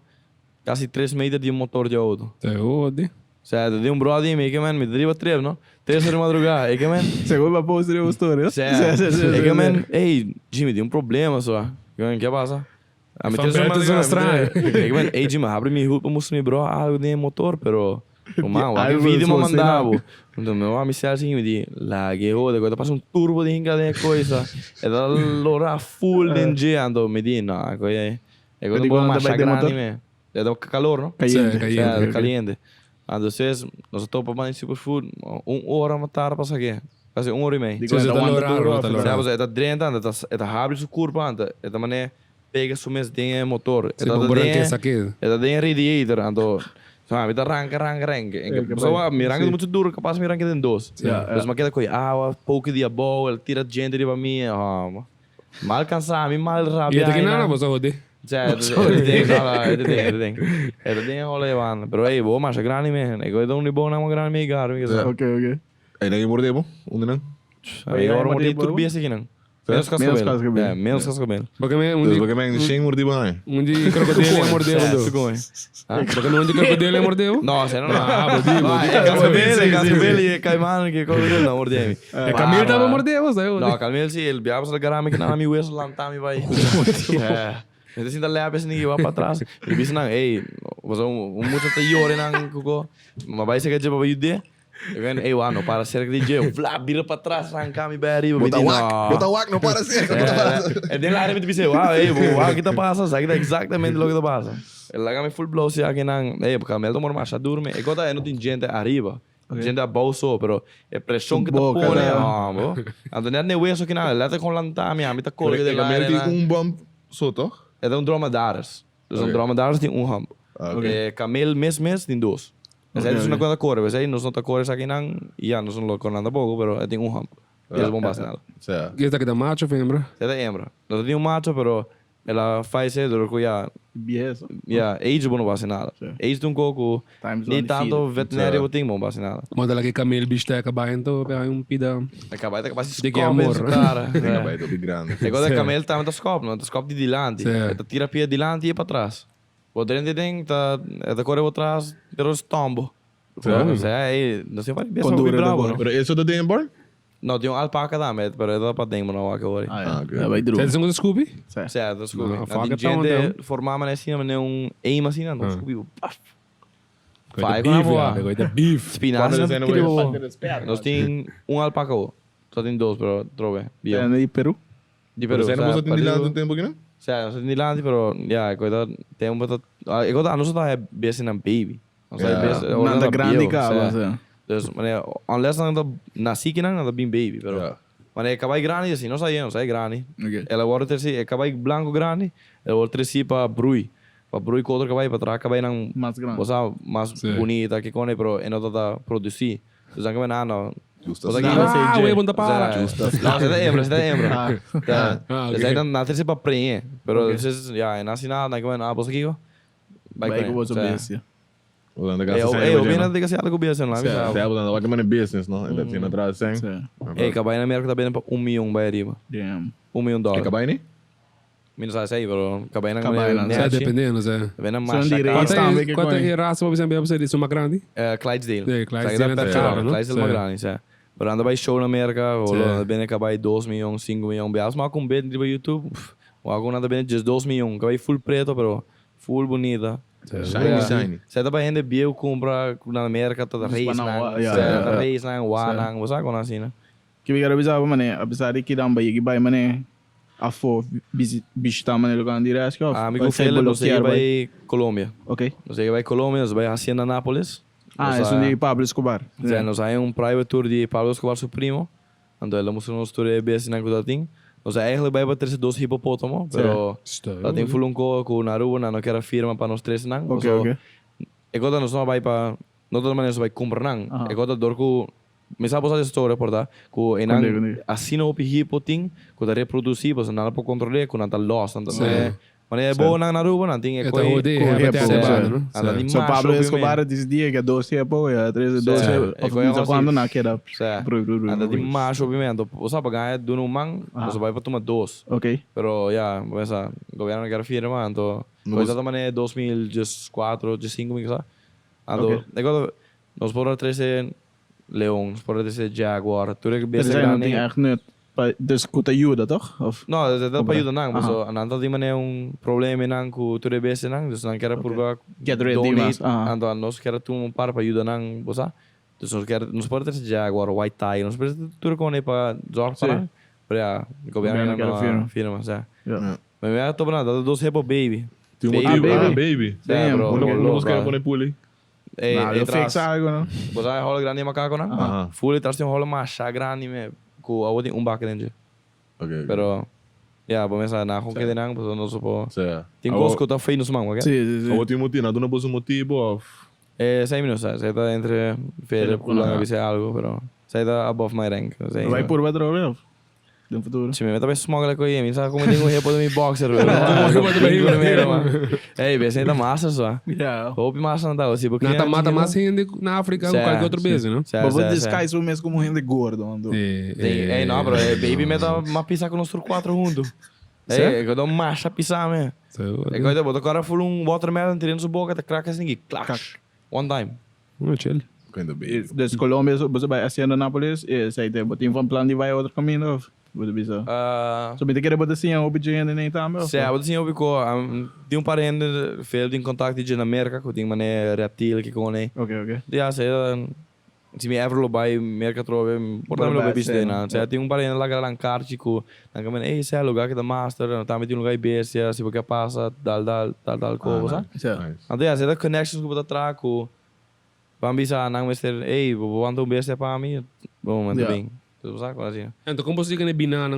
casi tres meter di un motor di auto. Te hodi. Sea, ta di un brother di mi, e ke men, mi ta riba trip no, tres ora di madruga, e ke men. Segun bo a post riba bo story, no? Sea, e ke men, ey, Jimmy tin un problema so. E ke men, ke pasa? A mi Van tres ora buiten madruga, zona straño. E ke men, ey Jimmy, habri mi hood pa mustra mi bro algo den e motor, pero Ruman, wak e Algo video mi a so manda asina. bo. Enton mi wak mi cel sigui mi di, lage hode, ku ta pasa un turbo di hinka den e koisa. E ta lora full den dje, anto mi di, no, e koe e koe Di ta un poco cuando ta masha bai den grandi motor? me. E ta calor, no? Cayente. Sí, cayente. Sea, caliente. Entonces, nos a topa banda di Superfood, un ora mas tarde pa sake. Casi un ora y mei. Di Sí, cuando ta aguanta lora, duro, ta after. lora. Sea, pasobra e ta drenta, anto e ta habri su curpa, anto e ta mane pega su mes den e motor. E Sí, ta bo por den ranke esaki. e ta den e radiator, anto so, mi ta ranka, ranka, ranka. En Eh, que pasobra bai. mi ranka Sí. mucho duro, capaz mi ranka den dos. Ja, ja. Dus mi a keda koe awa, poco di abou, el tira gente riba mi, oh, mal cansa, mi mal Y rabia. e ta ahí, kinana nan. bo sa hodi. Ja, e ta den, e ta den, e ta den. E ta den hola Ivan. Pero ey, bo masha grandi men. E koe ta un di bo nan mas grandi mi gar, mi kisa. Ok, ok. Ey nan morde bo? Unda nan? Ay, Ey, ora morde morde bo? tur bies aki nan. Menos Menos cascabel. cascabel. Ja, menos cascabel. Porque me un Dus di porque men shen mordi bo ay. un di crocodilo e mordeu Ja, do. su come. Ah? Porque me un di crocodilo e mordeu? No, se no no. Ah, bo di, bo di. E cascabel, e cascabel y e caimán que cocodrilo no morde mi. E camel taba mordeu, bo sa. No, camel si, el biaba sa garami que na mi hueso lanta mi bai. Ja. Mi ta sinta lepe asina ki wak pa atras. Mi bisa nan, ey, pasobra un mucha ta yora nan koko. Mi a bai cerca dje pa bai yud'é. Mi bai, ey, wak, no para cerca di dje. Vla, bira pa atras, ranka mi bai ariba. Mi Bo ta di, wak, no. bo ta wak, no para cerca, bo ta para cerca. E den laria mi ta bisa, wak, ey, bo wak ki ta pasa? Sa ki ta exactamente loke ta pasa. E laga mi full blow si aki nan. Ey, camel ta mor masha durmi. E kota e no tin djente ariba. Djente abou so, pero e presion ki ta Boca, pone, ta. oh, bo. Anto net ne weso ki nan, letterlijk gewoon lanta mi, ami ta colga E den camel laria tin nan. un bump so, toch? E ta un dromedaris. Dus un Ok. dromedaris tin un hump. Ah, ok. E kamel mes mes tin dos. Esei Ok, dus una ok. cuenta core. Esei nos no ta core esaki nan, y ya nos no lo core nan tampoco, pero e tin un hump. Y es bon base nada. Sea. Y esta ki ta macho of hembra? E ta hembra. Nos ta tin un macho, pero el a fallece door cu ya, Bieso. ya, age bo no base nada. Sí. Age ta un coco cu Time's ni on the tanto feet. veterinario bo tin bon base nada. Manda la ki kamel bistec bai ento pe hay un pida. E cabay ta capaz di Di ki scop in amor. su cara. E cabay ta hopi grandi. E cosa camel tambe ta scop, no? Ta scop di dilanti. Sí. E ta tira pia dilanti y pa tras. Bo drenta den ta, e ta core bo tras, pero es tombo. Sí. O sea, ey, no sé, bes Con hopi duro bravo, ta no? Pero eso ta den born? No, tin un alpaca tambe, pero e ta pa den, bo no wak awor. Ah, ja. Ah, ok. Ja, bai droog. Zijn ze een Scooby? Sí. Sea, ta Scooby. No, Na fuck tin it, dan, gente dan. forma manera asina, manera un aim asina, no Ah. Scooby, paf. Gooi Vai de con beef, agua. ja. Gooi de beef. Spinazie Cuando na zijn tiri we- bo. Nos tin un alpaca bo. Tot in dos, pero trobe. Bio. En di Peru? Di Pero Peru. zijn Sa, er in die Peru. land een tempo kina? Sa, nos tin dilanti, pero ja, ik weet dat tempo dat ik weet dat nos ta best in een baby. Nos ta Ja. best Nan ta grandi caba, sa. Dus wanneer unless nan ta nací ki nan ta bin baby, pero Ja. wanneer cabai grandi assim, não sai, não sai grandi. Ok. Ela wordt terci, é cabai blanco grande, ela wordt terci pa brui. Pa brui com outro cabai, pa trás cabai não Mas grande. Cosa mais Sim. bonita que cone, pero e não tá produzir. Dus dan que não, Justo. Cosa Não, que sei, Ah, Jay. wey, bom para. Justo. Não, você tá hembra, você tá hembra. Tá. Ah, Dus ok. hij dan na terceira para preencher. Pero entonces, ja, en así nada, na que ah, pues aquí, Vai que você bestia. Holanda Eh, gasta eh, zijn. eu bem na que se algo bem lá, Ze sabe? hebben dan ook een business, no? En dat zijn atrás zijn. Sa. Eh, cabai na América tá bem para 1 milhão vai arriba. Damn. 1 milhão Ik dólar. heb niet? Minus a sei, pero cabai na Cabai na- Sa, dependendo, sa. Bem na São massa. de cara. race. Quanto Staan é, we quanto que é raça para você você diz uma grande? Eh, Clydesdale. Sí, Clydesdale Sabe, é caro, no? Clydesdale é Sí. grande, sim. Pero anda vai show na América, ou Sí. anda bem cabai 2 milhões, 5 milhões, bias, mas com bem no YouTube, ou algum anda bem just 2 milhões, cabai full preto, pero full bonita. Shiny, shiny. Zij dat bij hen de bier compra na América, dat Dus race banaan, na, ja, ja, dat ja. race na, wa na, wat zou ik nou zien? Que we quero mané, apesar de que dá um baie que vai mané, afo visitar mané lugar de rescue. Ah, amigo Philip, nós chega bij Colômbia. Ok. Nós chega bij Colômbia, nós bij Hacienda Nápoles. Ah, Nós, é um de Pablo Escobar. Zij, nós hay um private tour de Pablo Escobar su primo. Então ele mostrou nos tour de BS na Gudatin. Nós eigenlijk bij wat er dos hipopótamo, pero dat tem full um co com Naruba, não quero firma para nós três não. Ok, ok. Ik had dan nog bij pa, no toda maneira vai comprar não. Aha. Ik had door ku me sabe essa história por tá, ku Kundi, enan kundi. assino op hipoting, ku da reproduzir, você não pode controlar, ku não tá lost, não tá. Mas é bom na Aruba, não tem É tá OD, com é hippo, até sim. banda, no? Anda de So macho, Pablo obviamente. Escobar diz dia que é 12 é pouco, é 13, 12, Sim. of É não sei assim. quando na queda. Sim. Brui, brui, brui, Anda de brui. macho, obviamente. Você paga ganhar de um man, você vai para tomar dois. Ok. Pero ya, pensa, governo não quer firma, então coisa da maneira 2004, 2005, me sabe? Então, Ok. negócio, nós podemos trazer leão, nós podemos trazer jaguar, tudo que Dus besta zijn grande. niet echt nut. Dus kuta ajuda, toch? Of No, dat para ajuda não, mas Aha. ananda di maneira um problema não com tudo besta não, dus não quero por Get rid de mas, aha. então nós quero tu um par para ajuda não, você? Dus nós quero, nós podemos trazer jaguar, white tiger, nós podemos tudo com ele para zorg para. Pero ja, governo Governo não quer firma. firma, sim. Ja. Maar wij hadden toch dat dos hippo baby. Tem um Baby. motivo. Ah, Ah, baby. baby. Ja, Damn. bro. Uno Bro, nos bro. quer pôr puli. Eh, Nou, eh, eu fix tras. algo, não? Você é rola grande macaco, não? Aha. Full tras tem um rola macha grande me. Com a outra um baque dentro. Ok. Pero ja, bom pensar na com que de não, pues não supo. Sim. Tem coisas que tá feio nos mangos, ok? Sim, sim, sim. Ou tem motivo, não dá um motivo of. Eh, 6 minutos, sai tá entre Philip, Philip, Kulang, algo, pero sai tá above my rank. Sei. Vai por outro vez? No futuro. Se me meta para smuggle com ele, sabe como tenho repo do meu boxer, velho. Como repo do meu Ei, bem, tá massa só. Ja. Hope massa não tá, se porque Na mata mais gente na África Sim. ou qualquer outro vez, não? Maar wat is Sky zo mesmo como gente gordo, mano. Ei, não, bro, eh, baby meta uma pizza com nós quatro juntos. Ei, eu dou macha pizza, man. É coisa, bota cara full um watermelon tirando sua boca, tá crack assim, clash. One time. Oh, chill. Quando baby. Dus Colômbia, você vai Hacienda Nápoles, e sei te, botin van plan die vai outro caminho, of? Você bisa. Ah, So, me te quer botar assim, um objeto nem também. Se, eu assim, eu fico, tem um parente, veio em contato de na América, que tem mané reptil que com ele. Ok, ok. Ja, se, se me ever lo bij América trove, porta me lo Bij bij sim. biste na. Se tem um parente lá que era cártico, na que ei, se é lugar que da master, tá me tem um lugar bestia, se porque passa, dal dal dal dal coisa. Sim. Nice. Então, ja, se da connections que botar traco. Bambisa nang mister, ei, vou andar um bestia para mim. Bom, mas Ja. bem. Tu sabe qual assim? Então, como você ganha binana?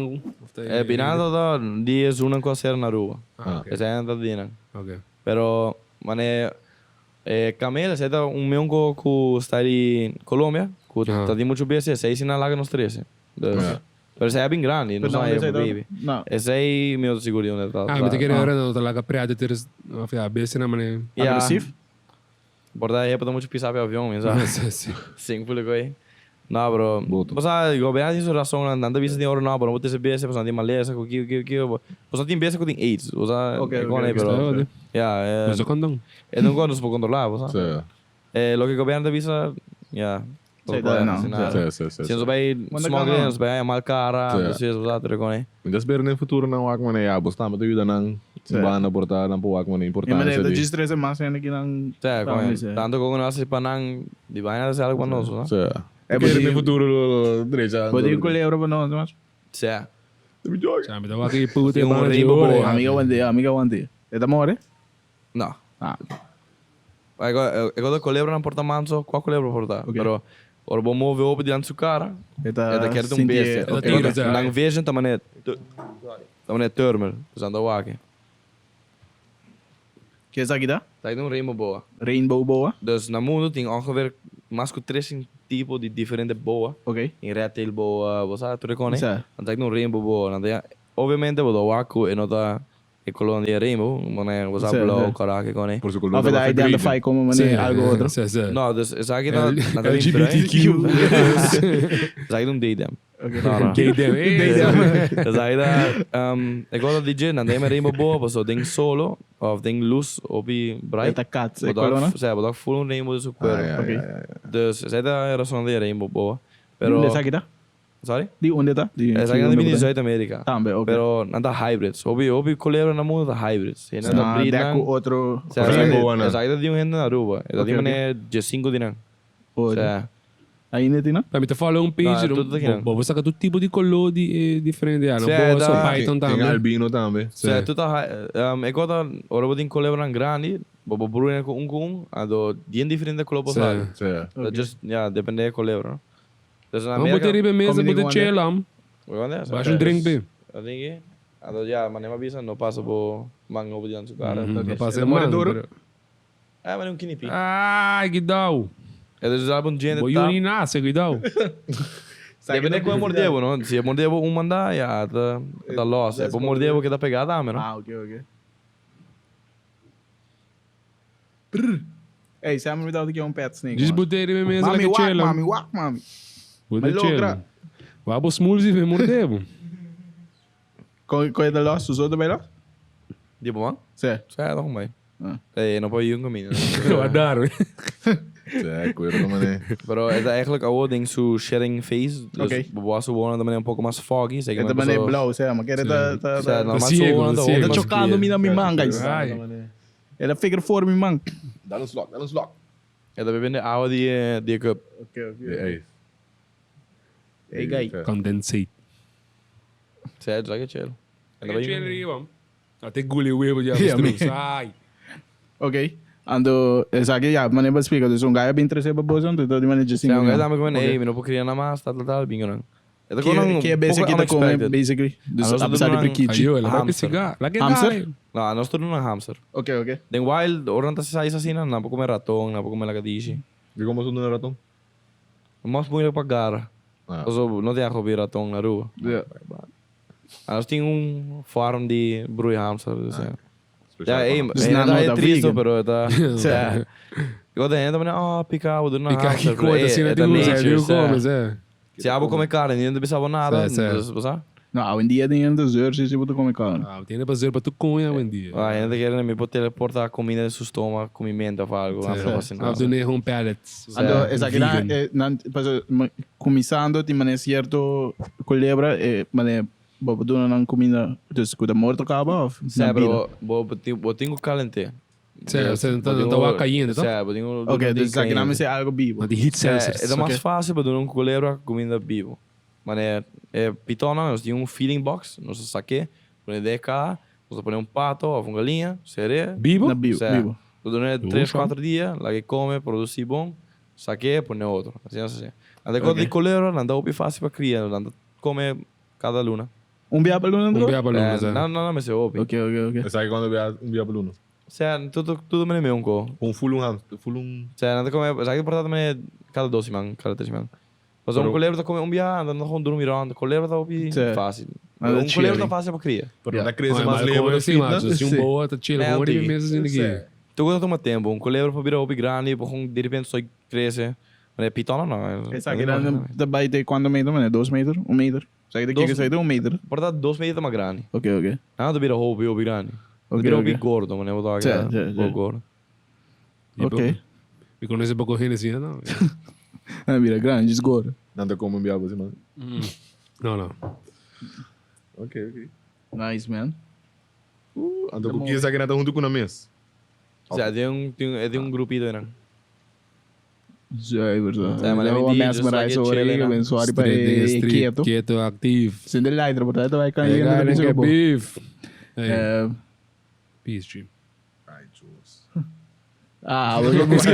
É, binada da dias uma com a ser na rua. Ah, ok. Essa é a dina. Ok. Pero, mané, eh, Camela, esse é um meu que está em Colômbia, que Ah. tá de muito bem, esse aí se na laga nos 13. Dus, Ja. Pero esse é bem grande, não Mas é não, baby. Não. Esse aí, meu seguro, onde tá. Ah, mas te quero agora não, tá lá com a praia de ter, of ja, besta na mané. Ja. Agressief? Borda aí, para muito pisar para avião, sabe? Sim, sim. Sim, público aí. Não, bro. Boto. Mas ah, governo tem sua razão, não dá vista de ouro, não, bro. Não ter besta, você tem maleza, que que que você tem besta que tem AIDS, você Ok, é ok, com ok. pero. Ja, eh, Mas o condão. eu não gosto de controlar, você. Sim. Eh, lo que governo avisa, ja. Sei dat, nou. Sim, sim, sim. Se nos vai Manda smuggling, cá, nos vai mal cara, Sim. dus os outros com ele. Mas espero no futuro não há como ja, você também ajuda não. Sim. Banda portar não pode como Ja, maar importância. dat is stress en massa en ik dan. Sim, com ele. Tanto com nós panang, de vaina de algo para nós, né? Sim. Kere den futuro lo drecha. Bo tin culebra pa nos, mas? Sea. Cha, mi ta wak e puta Tin un banda di rainbow ore. boa. Amiga wante, amiga wante. E ta more? No. Ah. E cosa culebra nan porta manso, qua culebra porta. Ok. Pero ora bo move open dilanti su cara, E ta e ta kere un sinti bestia. e- E ta tira, sa. Nan vision ta mane, ta mane thermal, dus nan ta wak. Ke esaki ta? Ta un rainbow boa. Rainbow boa? Dus na mundo tin ongeveer mas ku 300 tipo di diferente boa. Ok. Tin red tail boa, bo sa tur e kone. Sa. Nan ta un rainbow boa. Nan ta obviamente bo ta wak ku e no ta e color di e rainbow, mane bo sa Sa, blauw, sa. kora ke kone. Por su color Of e ta identify como mane algo otro. Si, si. No, dus esaki ta nan ta bin LGBTQ. Esaki ta un they them. No, no. Gay them. eh. Esaki ta e cosa di dje, nan ta yama rainbow boa pasobra den solo of den luz hopi bright. E ta kat e Bo ta color, no? Sa, bo ta full un rainbow den su cuero. Ah, ja, Ok. ja, ja, ja. Dus esaki ta e razon di e rainbow boa. Di Pero unda esaki ta? Sorry? Di unda ta? Di Esaki nan ta bini di Zuid-Amerika. Tambe, ok. Pero nan ta hybrids. Hopi hopi culebra na mundo ta hybrids. Hende ta Ah, breed dek nan. ku otro. Sa, Of esaki boa nan. esaki ta di un hende na Aruba. E ta di Ok, ok. mane 15 di nan. Otro. Sa, Ainda tin, no? Pa mi ta follow un page, No, tur ta kinan. bo bo saka tur tipo di color di e diferente ya, no? Sí, Boa, so da- python Tin tambe. albino tambe. Sa, tur ta e cosa ora bo tin culebranan grandi, bo por broeien cu un cu un, ando bien diferente color por Sí. sali. Sí. Ta just, ya, depende e culebra, no? Dus na Vamos botar Amerika riba e mesa, Comedy botar com chill, am. Wanda? Baxa un drink, be. I think eh. Ando ya, manera bisa no pasa bo man over dilanti su cara. No pasa E more man, duro? pero- Ah, maar un kinipi. Ai, cuidado. E dus album gente Bo ta. yuri nasce, cuidado. Depende com mordevo, no? Se mordevo um manda, ja, ta ta loss. E por mordevo que ta pegada, no? Ah, ok, ok. Hey, Sam, me dá aqui um pet snake. Diz man. botar riba e mesa, Mami, like wak, chill, am. mami, wak, mami. Botar Me logra. chill. Wa bo smoothie me mordebo. Qual é da loss? Usou também loss? Di man? Sim. Sai, toch mee. Ah. Hey, no pode yung camino. Wa dar. Sí, cuero mané. Pero het is eigenlijk al ding su shedding phase. Dus Ok. we was gewoon dan un poco más foggy, zeg É também blauw, sim, mas quer tá tá Sa, tá. normal ciego, su gewoon tá ciego. Tá chocando mi na mi man, guys. Ai. Ela fica fora mi man. Dale un slok, dale un slok. Ja, dat bebende oude die die cup. Ok, ok. De ijs. Hey, guy. Condensate. Zij, het is lekker chill. En dan ben Chill je riba. Até guli webo ja. Ja, Yeah, Ai. Ok. Ando, esaki ya, mané ba explica. Dus un guy bem interessado pa bozo, então di mané just Zij, oké, dan ben ik hey, no puedo crear nada más, tal, tal, tal, bingo dan. Het is gewoon Que een que é basic poco que tá come, unexpected. basically. Dus Ah, nós apesar de doen een- prikichi. Ayo, ela vai Hamster. pesigar. Lá que Hamster? dale. No, nós doen een hamster. Ok, ok. Den wild, ora tá sai assim, não pode comer ratão, não pode comer lagadishi. E como son un ratón? Mas moeilijk para garra. Ah. Also, não tem a comer ratão na rua. Yeah. Ah, nós tem um farm de broei hamster, dus ja. Speciaal Ja, hey, para- Dus hey, na dat no is da triest, vegan. pero tá. Sim. Ja. Ik had de gente ah, pica, we doen een Fica aqui hamster. com Hey, assim, het na is de nature, usa, ja. come, Zé. Se abo come carne, ninguém pensava nada. Sim, sim. Dus, sabe? No, hoje em dia tem ainda zeur, se você come carne. Ah, tem para dizer para tu comer hoje em dia. Ah, ainda querem me pode teleportar comida de seu estômago, comimento ou algo. Sim. Não, assim, Ah, do um pellets. Ando, esaki na, Vegan. eh, nan, paso, começando, tem mané certo culebra, eh, mané, bobo dona nan comida, dus kuda morto acaba of Sim, na vida? pero vou tenho calente. Sim, sim, então tá caindo, tá? Sim, vou tenho. Ok, dus esaki na é algo vivo. Mas de heat sensors. É, é mais fácil para um colebra comida vivo. Mas é, é pitona, nós temos um feeding box, nós saque, põe DK, nós põe um pato ou uma galinha, sereia. Bibo? Na vivo, vivo. Durante 3, 4 dias, lá que come, produz bom, saque, põe outro. Assim, assim. Até quando de colebra, não dá o fácil para criar, não dá come cada luna. Um biapa luna Um andou? biapa luna, É, Zé. não, não, não, mas é opi. Ok, ok, ok. Sabe quando via un via pluno? Sea, tudo, tudo me meio um co. Un full un hamster, full un Sea, não come, sabe que portar também cada 2 semanas, cada 3 semanas. Mas um Pero- colebra tá come um dia, anda gewoon dormir rond. Colebra tá opi Sim. fácil. Anda Um colebra chilling. tá fácil para criar. Pero Yeah. não cresce Olha, mais mas lembra como assim, macho? Se um Sim. boa, tá chill, É, com eu uma digo. mesa assim aqui. Tu gosta de tomar tempo, um colebra para virar opi grande, por de repente só cresce. Mas é pitona não. Esaki na da bij de quanto meter, mané? 2 meter? 1 meter? Sabe daqui que Dos- sai de 1 meter? Portar 2 metros mais grande. Ok, ok. Não, tu vira opi opi grande. Ok, Vira ok. opi gordo, mas eu vou Sim, dar sim, sim. gordo. Ok. Me conhece para correr assim, não? Ah, mira, grande, esgoro. Não te como um biabo assim, mano. Não, não. Ok, ok. Nice, man. Ando com que sabe que não tá junto com na mesa. O sea, tem um grupito, não. Zuiver zo. Ja, maar Dan dan die mesmerize just hoor like ik chillen, ben sorry pa Street, e street, quieto. Quieto, actief. Sin de lighter, but dat wij kan Hey, hier in de guy, bicycle. beef. Hey, Eh, peace, Dream. Ai, Jules. Ah, we gaan misschien.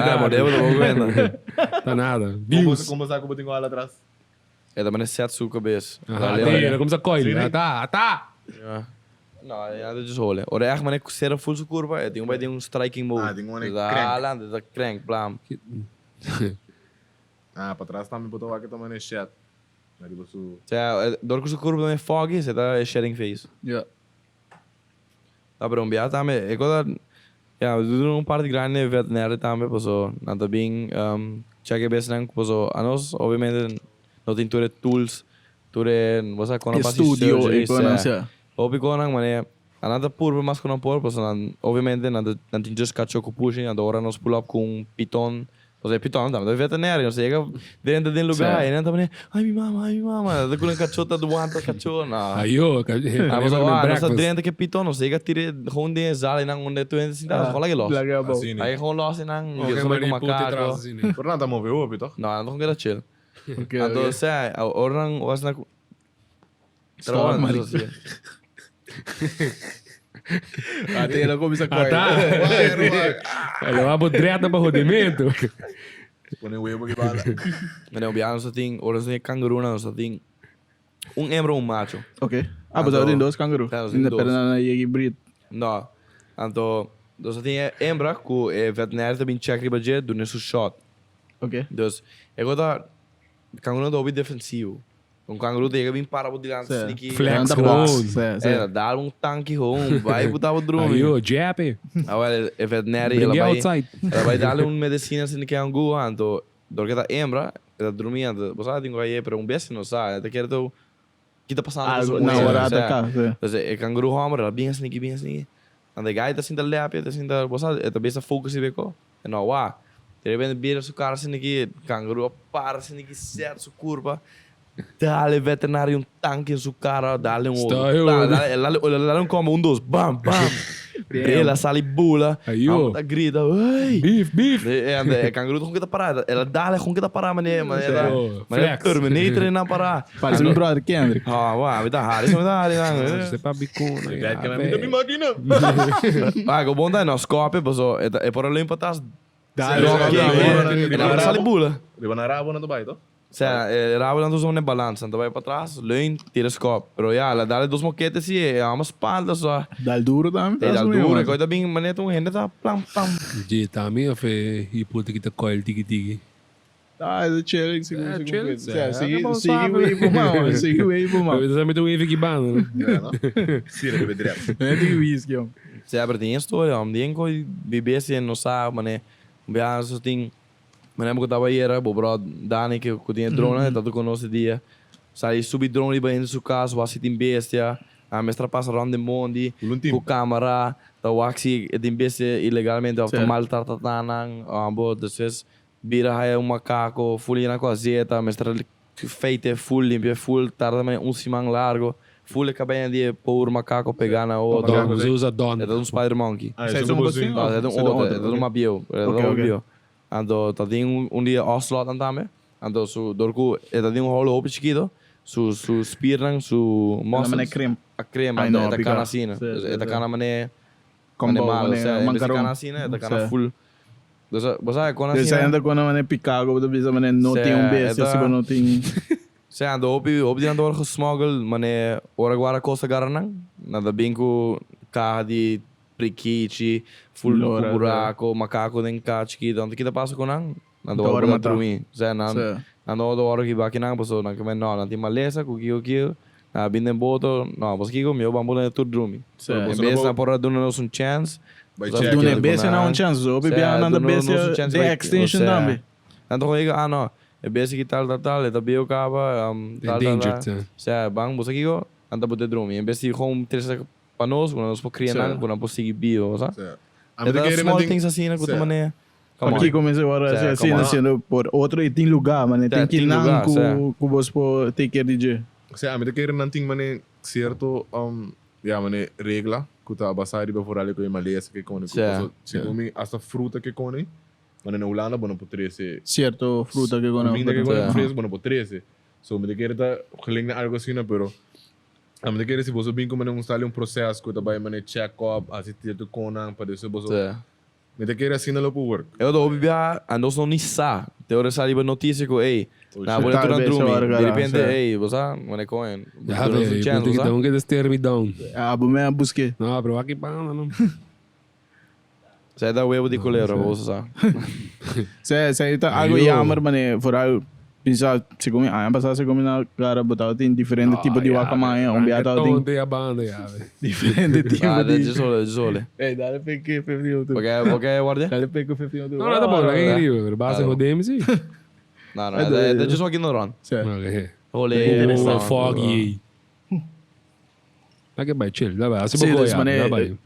Ah, maar die hebben we ook winnen. Tá nada. Como Views. como sabe como tenho ala atrás? É também set su cabeça. Ah, tem, como sa coil. Ah, tá, tá. Ja. Nou, ja, dat is hole. Ora echt, maar ik zet full su curva. Het ding bij die een striking move. Ah, die gewoon een Dus crank. Ah, land, dat crank, blam. Ah, para trás também botou aqui também é chat. Mas tipo su Ja, door su curva dan foggy, zit daar shedding face. Ja. Dat pero un viaje también. Ik dat ja, we doen een paar grande veterinaire también, pues o nada bien cheque bes nang, pues o anos obviamente no tin ture tools, ture, o sea, con Estudio e con ja. Hopi con mane ananda purba mas con por, pues nan obviamente nanda nan tin just cacho ku pushing, ando ora nos pull up con pitón. O sea, pitón, también veterinario, no sé, llega dentro del lugar, y nanda mane, ay mi mamá, ay mi mamá, de con cachota duanta cacho, no. Ayo, Ah, mas ah, não está dentro que pitón, não sei, tire gewoon de zaal en dan onder toe en daar gewoon lekker los. Lekker bom. Assim, né? Hij gewoon los en dan Ok, je maar die com puta macaco. atrás, assim, né? Por nada move up, toch? Não, não quero chill. Oké. Então, sei, ora was na Stop, maar. Ah, tem ela começa Ah, tá. Ela vai pro direto para rodimento. Põe o huevo que bala. Mas não, biano só tem, ora só tem canguru, não só tem um hembra um macho. Oké. Ah, mas tem dois canguru. Ja, dat zijn In de doos. perna je breed. Não. Então, só tem hembra que o veterinário também check riba doen su shot. Oké. Dus ik word daar canguru é defensivo. Um canguru tem que para por diante, Sim. sneaky. Flex Anda gewoon. box. Sim, sim. É, dá um tanque gewoon, vai botar o drone. Ayo, jab. Ah, wel, é veterinário, Bring ela it vai, outside. ela vai dar um medicina assim que é um gu, então, porque tá hembra, ela dormindo, você sabe, tem que pero um besta não sabe, ela quer tu que tá passando Ah, com na mulher, hora sabe? atacar. Sim. Dus é canguru hammer, ela bem assim, bem assim. En de guy tá assim da lap, tá assim da, você sabe, ela besta focus e beco. E não, uau. De repente vira su cara assim aqui, canguru para assim aqui, certo su curva. Dale veterinário um tanque em sua cara, dale um Está outro. eu. Dale, dale, dale, dale um combo, um, dois, bam, bam. Ela sale bula. Aí, ó. A grita, oi. Beef, beef. É, é canguru com que tá parada. Ela dale com que tá parada, mané, mané. Oh, Mané, flex. Terminator na parada. Parece um brother Kendrick. Ah, uau, me dá raro, isso me dá raro. Você é bicona. Verdade que ela me máquina. Ah, que bom dá, nós copia, pessoal. É por ali para trás. Dale, Dale, dale, Ela dale. sale bula. Riba na rabo na Dubai, toch? Sea, rabo dan dus een balans. En dan vai para trás, leun, tira scope. Pero ja, ela dá dois moquetes e é uma espalda só. Dá duro também. É, dá duro, coisa bem, mané, um rende tá plam plam. Je também, of e puta que tá coil tiki tiki. Ah, é chilling, sigo, É, sigo. chilling, Sim, é, sigo, bom, sigo sabe. o wave, mano. Sigo o wave, mano. Eu também tô wave aqui banda, né? Ja, no? Sim, riba direto. Não é de whisky, homem. Ze hebben die história, om die enkel BBS en no sabe, mané. Ja, zo ding. Mané, ik tava era, bo bro, Dani que que tinha drone, tá tu conosco dia. Sai subi drone ali em sua casa, o assim bestia. A mestra passa round the mundo, Uluntim. com câmera, tá o axi tem bestia ilegalmente, of Sim. maltratanang, ambo, dus bira hai um macaco, full na coseta, mestra feita full limpia, full tarda mané um simão largo, full cabanha de pôr macaco pegar na outra. Don, você usa Don. É um spider monkey. Ah, Zij is zo'n een bosing? No, dat is Zij een doen auto, auto, dat is oké. een mapio, dat Oké, is een oké. mapio. En dat dat ding un dia ocelot aan daarmee. En dat zo door ku, dat ding een hele hoop chiquito, su su spieren, su Mané muscles. creme. A crema, Ai, no, dat pica. kan zien. Sì, Dus sì, dat sì. kan mané Combo, malo, mané, cioè, mancaron. kan zien, dat kan Sì. full. Dus wat zei ik kon Dus zien. ainda quando mané Chicago, dat is mané no Sì, tem um besta, eta- se não tem. Cioè, ando hopi hopi die door gesmoggeld, mané ora guarda costa garanang, na da binko caja di priquichi, full Lora, com buraco, macaco den cachi, dan kita passa com nang, na do Dora ora mata. drumi, cioè na Sì. na do ora ki baki nang paso na que no, na ti malesa ku kio kio, na binden boto, no, pos kiko meu bambu na tur drumi. Sì. Em vez na porra duna nos um chance. Vai Só check. Doen que é besta não um chance, o Sì, bebê anda duna nos um besta chance de vai- extension Sì. também. Tanto ko ah no, é basic tal tal tal, é bio cava, tal tal. Endangered, tal. ja. Sea, bang, você aqui, anda botar drone. Em vez de gewoon três para nós, quando nós criar, Sim. quando nós seguir bio, sabe? Sim. É small things assim, né, com Sim. maneira. Come Aqui on. começa agora Sì, assim, come on. sendo por outro e tem lugar, mané, tem que tem não lugar, com sì. com você por take care DJ. Sim, a mim querer não tem mané certo ja mané regla que tá basar riba vooral que malesa que come Sim. se come hasta fruta que come. Mane na Hulanda bo no por trece. Cierto fruta ke kono. Cuminda ke kono fresco bo no por trece. So mi ta kere ta gelinkt na algo asina pero ami ta kere si boso bin ku mane un sali un proces ku ta bai mane check up hasi cierto konan pa despues boso mi ta kere asina lo por work. E otro hopi biaha a nos no ni sa te ora sa riba noticia ku ey nan a pone tur nan drumi derepente ey bo sa mane koen Ya ve, bo ta un ke ta me down. Abo me a buske. No pero wak banda no. Zij da huevo di colero, boso sa. Zij, zij ta algo jammer, mane, vooral, bisa, segun mi aña pasá, segun mi na gara, bo tabatin diferente tipo di wakamaya, un bia tabatin diferente tipo Ah, di... dje sole, dje sole. Ey, dale peke 15 minuto. Porque, porque guardia? Dale peke 15 minuto. No, no, ta bon, laga riba, pero base jodé mi si. No, no, dat is ook in de rond. Sí. Oké. Hole. Oh, foggy. Laga bai chill, la bai. Asi Sí, bo dus goya, mane, la bai.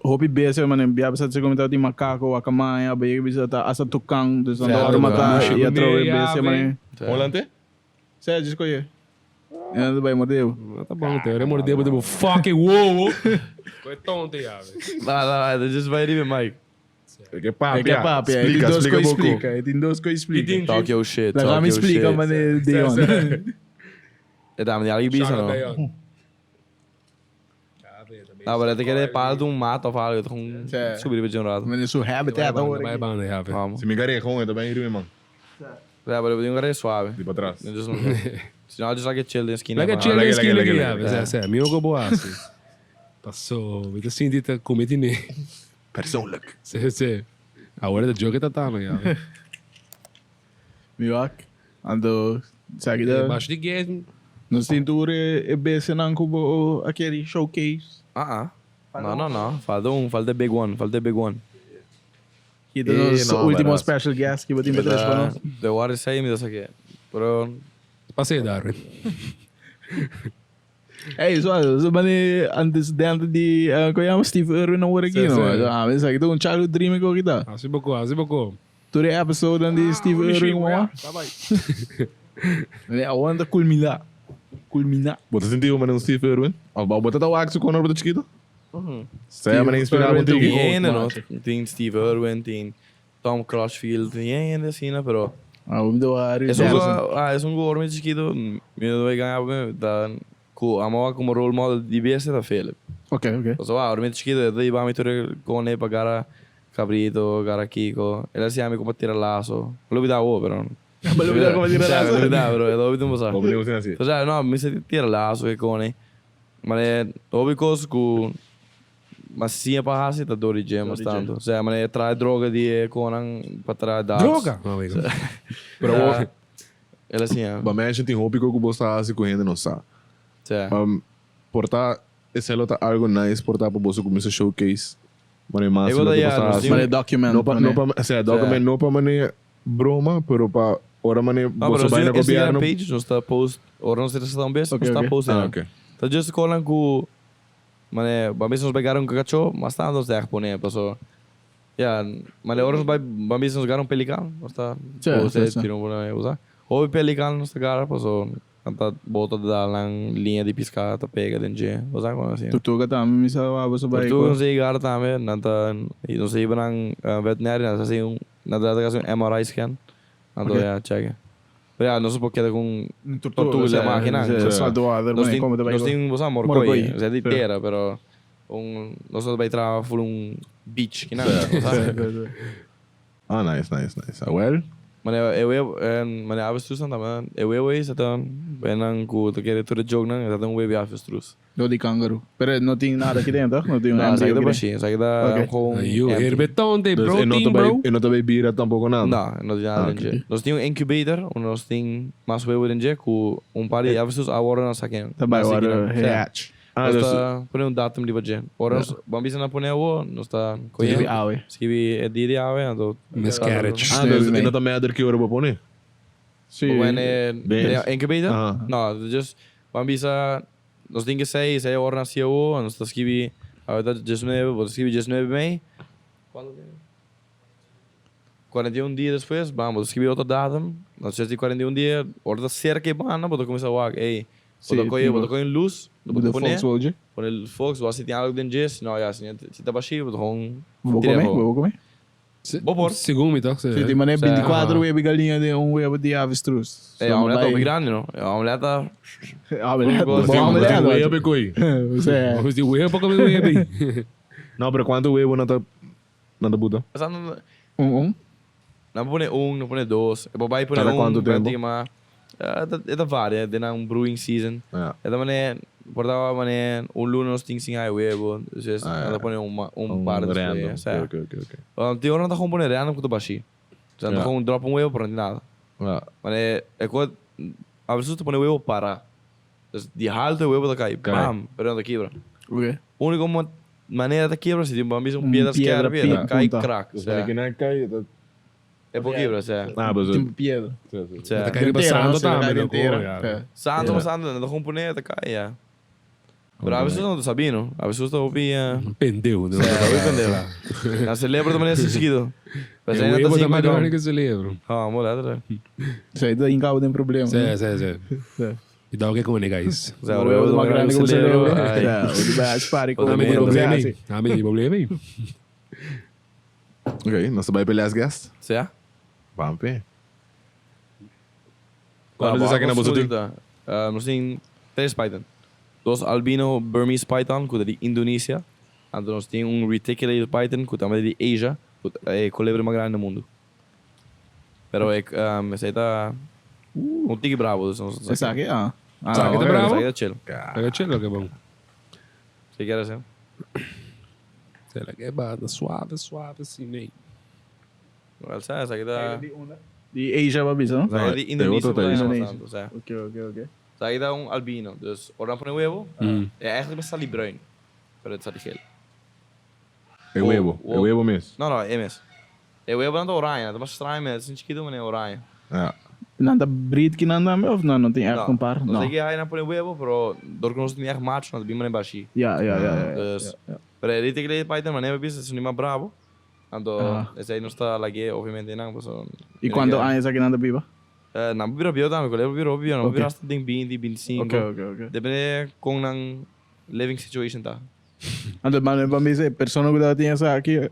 hopi bese mane, bia bisa se komenta di macaco, wakamaya, ba yega bisa ta asa tukan, dus dan Ja, ora mata tukan. y atrobe Ja, bese ve. mane. Holland? Sí, just koye. En dan bai mordebo. No, ta bon, te ora mordé bo fucking wow. Koe tonto ya, ve. No, no, dat is bij die Mike. Ke papia. É que papia, é Explica, tem dois explica que pouco. explica, é tem dois que explica. Talk your shit. Laga Talk me your explica, shit. mane, Dion. E dame di bisa Shout out no. Dion. Nou, maar dat ik er paal doen maat of algo, gewoon Ja. subir bij John Rad. Mane, su habitat Bai ahora. banda, ya, ve. Vamos. Si mi gare gewoon, ta ben riba man. Ja, maar dat is suave. Di pa tras. Dus si no, just like chill in esquina. Laga maar- chill Laga, na esquina laga, aqui, laga, ya, ve. Sé, sé, mi ogo boa asi. Passou, mi ta sinti ta cometi ne. Persoonlijk. Sé, sé. Agora ta joke ta tano, ya, ve. Mi wak. Ando, sabe da. Baixo di gate. Nos tin tur e bese nan kubo aquele showcase. Ah, ah. No, no, no. Falta un, falta big one, falta big one. Que Eh, nos no, último verás. special guest que botin para trás De de water sei mi dat aqui. Pero Passei, Darwin. Hey, so, so mane antes dentro de uh, como Steve Irwin não aqui, Sim, não. sim. Ah, mas aqui um childhood dream que aqui tá. Assim pouco, assim pouco. Tur episode de Steve Irwin, mama. Mane aguanta culminar. Culminar. Bota sentido man un Steve Irwin? Of bota ta wax con bota chiquito? Zij man inspirado Irwin contigo. die Goat, ene man. no, tin Steve Irwin, tin Tom Crutchfield, die ene esquina, pero Ah, vamos do es un ah, es un jugador muy chiquito, mi doy ganar dan ku amaba como role model di BS da Philip. Ok, ok. O sea, ahora mi chiquito, de iba a mi con él para Cabrito, gara Kiko. Él hacía a mí como tirar lazo. Lo olvidaba, pero. Lo olvidaba como tirar lazo. Lo olvidaba, pero lo olvidaba. Wat bedoel je así? O sea, no, mi se tira lazo que con él. Maar hobby cos ku mas sim pa hasi ta dori gym Dori tanto. O sea, maar trae droga di con pa trae darts. Droga! No, amigo. Pero Ja. Ele assim, é. Ba mensen tin hopi ko bosta hasi correndo não sa. Sim. Portar esse lota algo nice portar para bolso começar showcase. Mane mas Eu vou dar, ja, nós Mane document. No pa mane. no pa, o sea, document no pa mane broma, pero pa ora mane No, bolso pero vai na no Instagram governo. page, nós tá post, ora nós está um beijo, Ok, nós tá ok. post. Ah, ok. Tá just colan ku mane, ba mesmo nós pegaram um cachorro, mas tá nós der pone, passou. Ja, mane ora nós vai ba mesmo nós garam um pelican, nós tá Sim, post, sim, sim. tira um usar. Ou pelican nós tá gara, passou. Tanta bota da lang linha de piscar, tá pega dentro, usar como assim. Tortuga também, me sabe, você vai. Tortuga não sei gara também, nanta, e não sei banang veterinário, nanta assim um, nanta assim um MRI scan. Nanta Ok. ja, check. Pero ja, não sei porque com Tortuga, Tortuga, la máquina. Saldo Nós mane, tem, como te vai. nós tem, você Morcoi. morcoi, é de Sim. terra, pero um, nós vai entrar full um beach, que não, sabe? Ah, nice, nice, nice. Ah, well, Mas eu eu mas avestruz não também, eu eu isso tá, benang ku tu querer tu jogo não, tá um baby avestruz. Do de kangaroo. Pero não tem nada aqui dentro, não tem um Não, sai embryo da aqui dentro. baixinha, sai da Ok. com Ayo, herbetonte, dus e não protein, bro. também e não também bira tampouco nada. Não, não tem nada Ah, ah, ok. Nós temos um incubator, onde nós temos mais huevo dentro, com um par de avestruz agora nós saquemos. Também agora hatch. Ah, Nós dus tá põe um datum de budget. Ora nós vamos na pôr o, nós tá Escrevi colhendo. ave. Escrevi é dia de ave, então. Miscarriage. Ah, dus e não também é que ora pone. Sim. When incubator? Aha. No, just vamos a nós tem que sair, sair ora nasceu, nós tá escrevi, agora 19, vou escrever 19 mei. Quando tem? 41 dias depois, vamos, escrevi outro datum. Nós já 41 dias, ora tá cerca e bana, vou começar a walk, ei. Sim, Vou comer, tipo- vou comer luz, vou Do pôr, Fox Wolge. pôr fox, vou assistir algo dentro disso, não, já, se tá baixinho, vou gewoon Vou tira comer, fora. vou comer. Bo por. Segun mi toch? Si, di manera 24 webo di galiña den un webo di avestruz. E omelet ta hopi grandi no. E omelet ta. Omelet, Bo bo omelet. Tin webo koe. Bo tin webo pa come webo. No, pero cuanto webo nan ta nan ta buta? Un un. Nan por pone un, nan por pone dos. E por bai pone Cada un, cuanto bai tempo? tin mas. E ta varia den nan brewing season. Ja. E ta mane, por ta mane un luna nos tin sin haya webo. Entonces, Ah, nan ta ja. pone un un par despues. Random. Sa. Ok, ok, ok. Tin ora nan ta gewoon pone random ku ta bashi. Sa nan ta Ja. gewoon drop un webo pero no tin nada. Ja. Mane e ko a veces ta pone webo para. Dus di halto e webo ta kai, Kai. bam, pero no ta kibra. Ok. Unico manera ta kibra si tin un bisa un Un piedra piedra skerpi, ta kai punta. krak. Dus Sa. wanneer nan kai, dat E por kibra, sa. Ah, dus Tin piedra. Sa. Ta kai riba Den tera, santo no? Si, ta kai tambe, den no? tera. Ja. Ja. Santo, santo, nan ta gewoon pone ta kai, ja. Pero a veces no ta sabi, no? A veces ta hopi, Pendeu, no? Sa, hopi pendeu. Na celebro ta manera chiquito. E Pero sa, nan ta webo ta sin mas perdón. grandi ku celebro. Ah, mo letra. Sa, ta hincabo den problema. Si, si, si. Si. I dau ke kone, guys. Sa, O webo ta mas grandi ku celebro. Ai. Sa, o di bai spari ku Otro Nami di mierda. problema ei. Nami di problema ei. Ok, nos ta bai pa e last guest. Sea? Ban pe. Cuando te saquen a boso tin? Nos tin tres python. Dos albino Burmese python cu ta di Indonesia. Anto nos tin un reticulated python cu tambe ta di Asia, cu ta e colebra mas grandi na mundo. Pero e esey ta un tiki bravo dus nos ta Esaki ah. Esaki ta bravo? Esaki ta chill. Esaki ta chill, oke bon. Si kier hacer. Sela ke banda suave suave si nei. Wel sa, esaki ta. Di Asia pa bisa, no? Esaki di Indonesia ta Indonesia. Indonesia. Sa. Ok, ok, ok. Esaki ta un albino, dus ora nan pone huevo, e eigenlijk mester sali bruin, pero e ta sali geel. E huevo, e huevo mes. No, no, e mes. E huevonan ta oranje, nan ta mas straño mes, esnan chikitu manera oranje. Ja. Nan ta breed kinan tambe of nan no tin echt un par? No. No. Nos a hay nan pone huevo, pero dor ku nos no tin echt macho, nan ta bin manera bashi. Ja, ja, ja, ja. Dus, pero e rete python manera bisa esun di mas bravo. Anto esei nos ta lag'é obviamente nan pasobra. I kuantu aña esaki nan ta biba? Nan por bira bieu tambe, ku lei por bira hopi bieu, nan por bira hasta den binti, bintisinku. Ok, ok, ok. Depende kon nan living situation ta. Anto pa mi bisa e persona ku tabatin esaki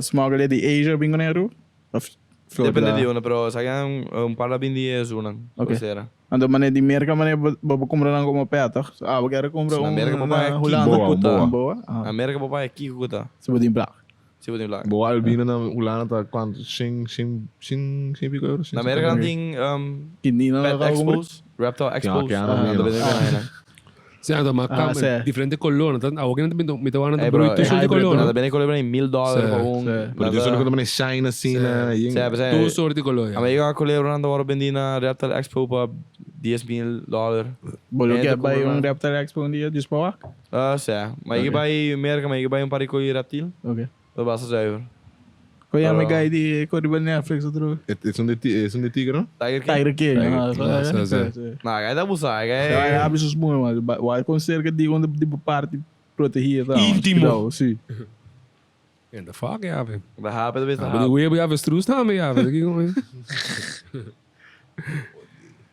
smuggle di Asia bin ku Aruba? Of Florida? Depende di unda, pero esaki nan un par a bin di e sur nan, Ok. Cera. Anto mane di Merca mane bo bo cumpra nan como pet toch? So abo kier cumpra Na un Merca bo na paga Hulanda. kiko ku ta. Un boa? Ah. Na Merca bo paga kiko ku ta. Si bo tin plak. Si bo tin plak. Boa albino na Hulanda ta cuanto? Shen, shen, shen, shen pico euro? Shen Na Merca nan setenta? tin um, Ki ni nan pet ta cumpra. expos, reptile expos. Ja, Nan ta bende ah. nan nan. Si, anto ma Ah, cam sí. diferente color. Anto awor ki mi ta wak nan ta Ey, bro, brui tur soort di hybrid, color. Nan ta bende colebra in mil dollar Sí, pa un. sí. Pero tin solo cu ta mane shine asina. Sí, sí. Tur soort di color, ja. Amerika colebra nan ta worde bendi na Reptile Expo pa dies mil dollar. Bo lo Gente kier bai compra un nan. Reptile Expo un dia djis pa wak? Ah, sí. Maar ik bai Merka, maar ik bai un par di coy reptiel. Ok. Dat basta zuiver. Kon yama e Pero- guy di ku riba Netflix otro? Es un de es un de tigre, no? Tiger King? Tiger King. Tiger Ah, King. Ah, sí, sí, sí. sí. Nou, hij dat busa, hij Ja, hij abre sus mãos, man. Vai com cerca de onde de parte protegida. tá, Íntimo. Não, sim. In the fuck, ja. ve. De hapen, dat is de Maar de hapen. webo ja, avestruz tambe, ja. ve. Kiko, eh.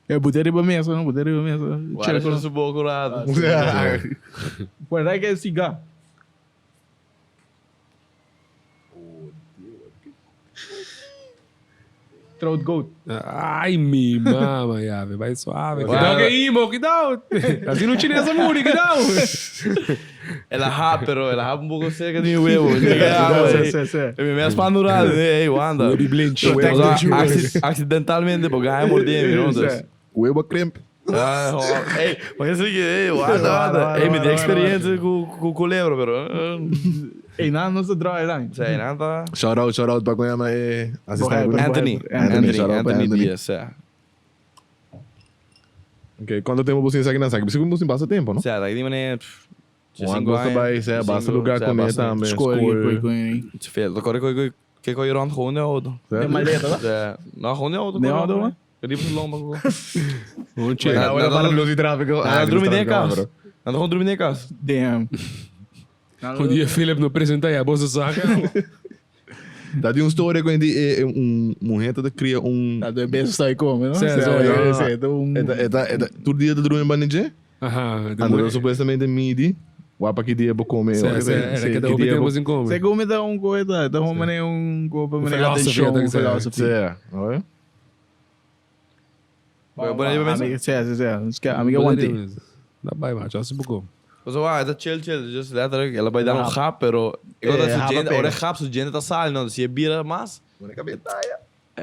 É, botei riba mesa, não, botei riba mesa. Waar is zijn boek raad? Guarda que é cigarro. Throat goat. Ai, mi mama, ja. ve, Vai suave. Wow. Cuidado que imo, cuidado. Así no chinesa muri, cuidado. El hap, pero el hap un poco cerca de mi huevo. Sí, sí, sí. Mi me spandurado, hey, wanda. Huevo blinch. O sea, accidentalmente, porque hij mordió mi, no? Dus. Huevo crimp. Ah, oh, hey, maar je zegt, hey, wanda, wanda. Hey, met die experiência com com culebra, pero. Ei, não, não se draw line. Sei, nada. Shout out, shout out pa con llama eh assistente. Boa, Anthony, Anthony, Anthony, shout out pa Anthony Anthony. Diaz, ja. Ok, cuánto tempo você sabe na sabe? Você como basta tempo, no? Sea, die meneer. Um gosta bij, sea, basta lugar con ele também. Escolhe, coi, Veel. Dan kan ik kijk al je rand gewoon de auto. De maleta, tá? Ja, nou gewoon de auto. De auto, man? Ik liep zo lang maar. Gewoon chill. Ja, Agora para luz de tráfego. Ah, droom in de kast. Dan gewoon droom in de kast. Damn. Gewoon die Philip no presenta ja, bosse zaken. Dat die een story com die um mulher tá cria um Tá dois beijos sai como, não? Sim, sim, sim. Um Eta eta eta tur dia tá dormindo banije. Aha. Ando supostamente midi. Wak pa ki dia bo come. Sí, sí, era keda hopi tempo sin come. Segun mi ta un koe ta, ta un manera un koe pa manera atencion, un philosophy. Sí, oye. Bo pone riba mesa? Sí, sí, sí. Ami ke want'é. Na bai macho, hasi poko. Pasobra wak, e ta chill chill, just letterlijk, el a bai dar un gap, pero e kos ta su djente, ora e gap su djente ta sali, no, si e bira mas, Pone kabes taya.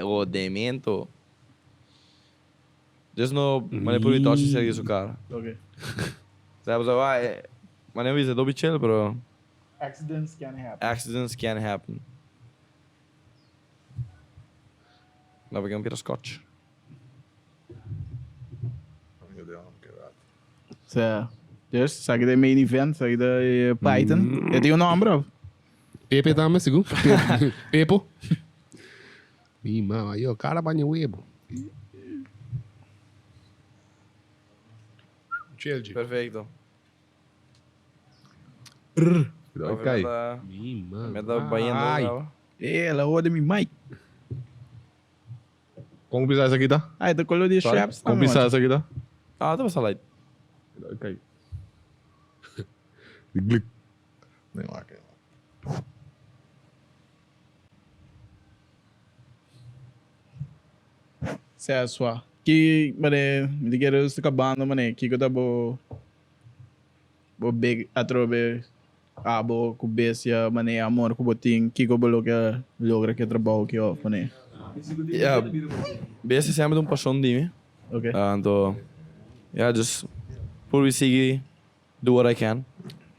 Oh, demento. Just no, manera por tochi serka di su kara. Ok. Sa, pasobra wak, e, manera mi bisa, e ta hopi chill, pero. Accidents can happen. Accidents can happen. Laat we gaan pira scotch. Sa, dus, sa ki ta e main event, sa ki ta e Python. E tin un nomber of? Pepe tambe, sigur. Pepo. Mi mama, yo, cara baña huevo. Chill, G. Perfecto. Cuidado cai. Mi mama. Me ta bayendo caba. Eh, el a hoor di mi mic. Con pisa esaki ta? Ay, ta color di straps Con pisa esaki ta? Ah, ta pasa light. Cuidado cai. Glik. Nee, wak. Sea sua. Ki mane mi ta kere nos ta kabando mane kiko ta bo bo big atrobe abo ku bestia mane amor ku bo tin kiko bo lo ke logra ku e trabou aki of mane. Ya, bestia semper ta un pasion di mi. Ok. Anto ya just purbi sigui do what I can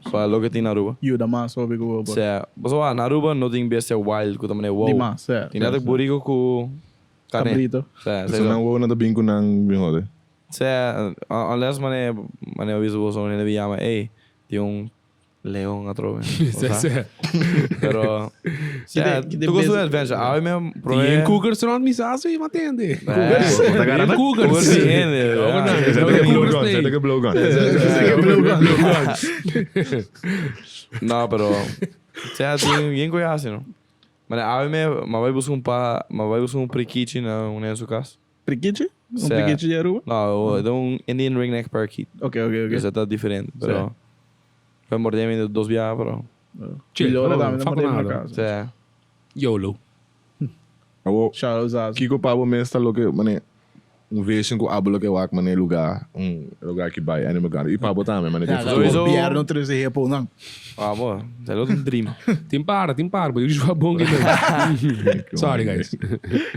pa loke tin na Aruba. Yuda mas hopi ku bo por. Sea, pasobra na Aruba no tin bestia wild ku ta manera wow. Di mas, sea. Tin net burico ku carne. Cabrito. Sea, Eso nan wow nan ta bin ku nan bin hode. Sea, unless manera manera bisa boso un hende bin yama ey tin un Leon atrobe. Sí, sí. Pero, sea, tu gosto de adventure. Awe me prome. Tin cougars rond mi sa si matende. Cougars? Tin cougars. Cougars sin hende. Zet ke blowgun, zet ke blowgun. Zet ke blowgun. No, pero, sea, tin bien koe hasi, no? Mane awe me, ma bai busca un pa, ma bai busca un prikichi na un hende su cas. Prikichi? Un prikichi di Aruba? No, e ta un Indian ringneck parakeet. Ok, ok, ok. Dus e ta diferente, pero Fue mordé mi dos biaha, pero. Che, Lora tambe ta mordé mi na casa. Sí. YOLO. Awo, Shout out Zaza. Kiko pa bo mes ta loke, mane, un vision ku abo loke wak, mane, lugar, un lugar ki bai Animal Garden. I pa bo tambe, mane, den futuro. Sowieso. Gobierno trece hipponan. Ah, bo, ta lo un dream. Tin para, tin para, bo di bon ki Sorry guys.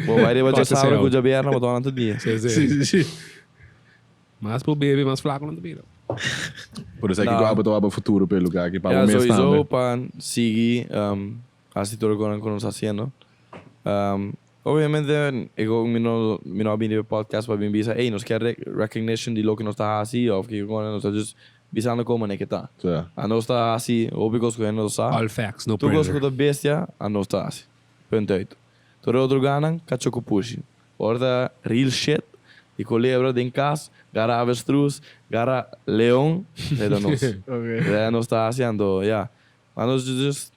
Bo bai riba djasabra ku djabièrnè, bo ta wana tur dia. Sí, sí. Sí, sí, sí. Mas bo bebe, mas flaco nan ta bira. Por esaki ku abo ta wak pa futuro pa e lugar aki, pa Ya, bo mes sowieso tambe. pa sigui hasi tur loke ku nos ta hasiendo. Obviamente e ku mi no mi no a bini pa e podcast pa bin bisa ey nos kier recognition di loke nos ta hasi of kiko ku nos ta just bisando komo manera ke ta. Anos ta hasi hopi kos ku hende no sa. All facts, no Tur kos ku pressure. ta bestia anos ta hasi. Punt uit. Tur e otro ganan kacho ku pushi. Ora ta real shit di colebra den cas, gara avestruz, gara leon, esei ta nos. Esei nos ta haci anto ya. Ma nos just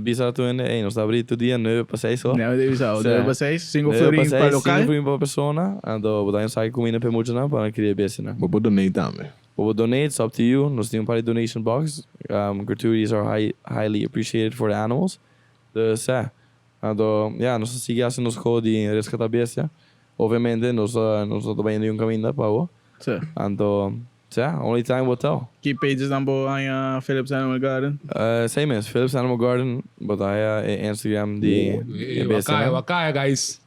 bisa tur hende, ey nos ta abri tur dia nuebe pa seis ho. Nuebe pa seis, nuebe pa seis, cinco florin pa local. Cinco florin pa persona, anto bo ta haña un saki cuminda pa e muchanan pa nan cria e bestianan. Bo por donate tambe. Bo por donate, it's up to you. Nos tin un par di donation box, gratuities are highly appreciated for the animals. Dus ya. Anto, ya, nos ta sigui hasi nos ko di reskatá bestia. Obviamente, nos ta nos no ta bayendo yun kaminda pa awo. Sí. Anto, ya, only time will tell. Ki pages nan bo haña Phillips Animal Garden? Esei mes, Phillips Animal Garden, bo ta haña e Instagram di e bestianan. Wakaya, wakaya guys.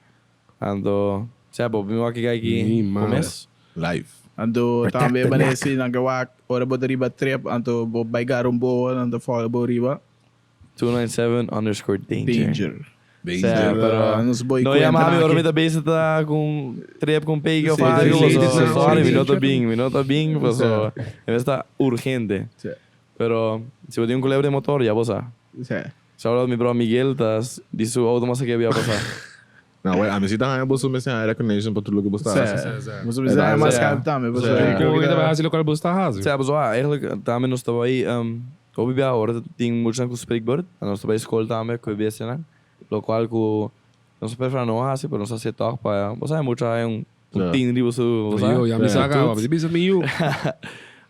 Anto, ya, bo bin wak e guy ki Mi bo mama. mes. Live. Anto Protect tambe the manera neck. si nan ke wak ora bo ta riba trip anto bo bai gara un boa nan ta follow bo riba. 297 underscore danger. Danger. Sea, pero Nos boy no yama cuenta mi ora aki. mi ta bezig ta con trip con peke of Sí, algo, sí, paso, sí, sorry, sí, mi no ta sí. bin, mi no ta bin, paso, e mes ta urgente. Sí. Pero si bo tin un culebra den motor, ya bo sa. Sí. Shout out mi bro Miguel, ta di su auto mas a ke habia pasa. No, wey, ami si ta haña boso mester haña recognition pa tur loke bo sta hasi. Sí. Boso mester haña mas help tambe, pasobra Sí. yo creo Kon ke ta bai ta. hasi lokual bo sta hasi? Sea, pasobra eigenlijk tambe nos ta bai hopi bia ora tin muchanan ku spreekbeurt en nos ta bai skol tambe ku e bestianan, lokual ku nos ta prefera no hasi pero nos ta hasi tòg pa bo sa e mucha haña un tin riba su, bo sa. Yo, ya mi sa kaba, mi ta bisa mi yu.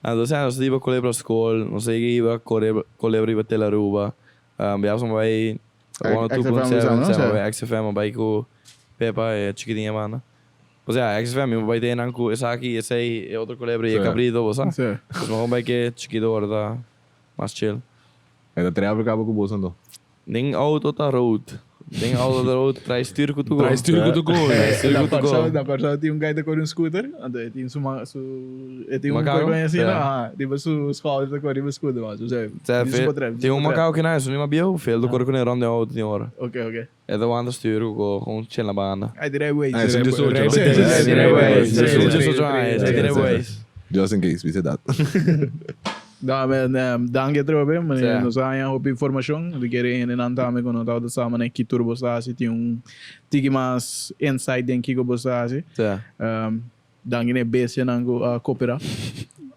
Anto sa nos iba Colebra school, nos a iba Colebra iba Tele Aruba. Biaha nos bai 102.7, sa bai XFM, bai ku Pepa e chikitin e banda. Osea, XFM mi bai den nan ku esaki, esei, e otro colebra i e cabrito, bo sa. Pues mehor bai ke chikito ora ta mas chill. E ta travel caba ku boso anto? Den auto ta road. Den auto ta road, trae stuur ku tu go. Trae stuur ku tu go. Trae stuur ku tu go. Na Kòrsou tin un guy ta kore un scooter, anto e tin su su e tin un Makako? koi asina, aha, riba su schouder ta kore riba scooter, mas osea, Sea, di su potrèt, di tin su un potrèt. makako kinan, esun di mas bieu, veel ta kore kuné rònt den auto tin ora. Oké, oké. E ta wanta stuur ku gewoon chill na banda. Ay di rijbewijs. Ah, esun djesocho, no? Rijbewijs. Sí, di rijbewijs. Sí, Esun sí, djesocho aña, sí, di rijbewijs. Just in case, bisa dat. No, men, danki atrobe, meneer. Sí. Nos a haña hopi informacion. Mi kere hendenan tambe ku no tabata sa manera ki tur bo sa hasi, tin un tiki mas insight den kiko bo sa hasi. Sí. Danki na e bestianan ku a koperá.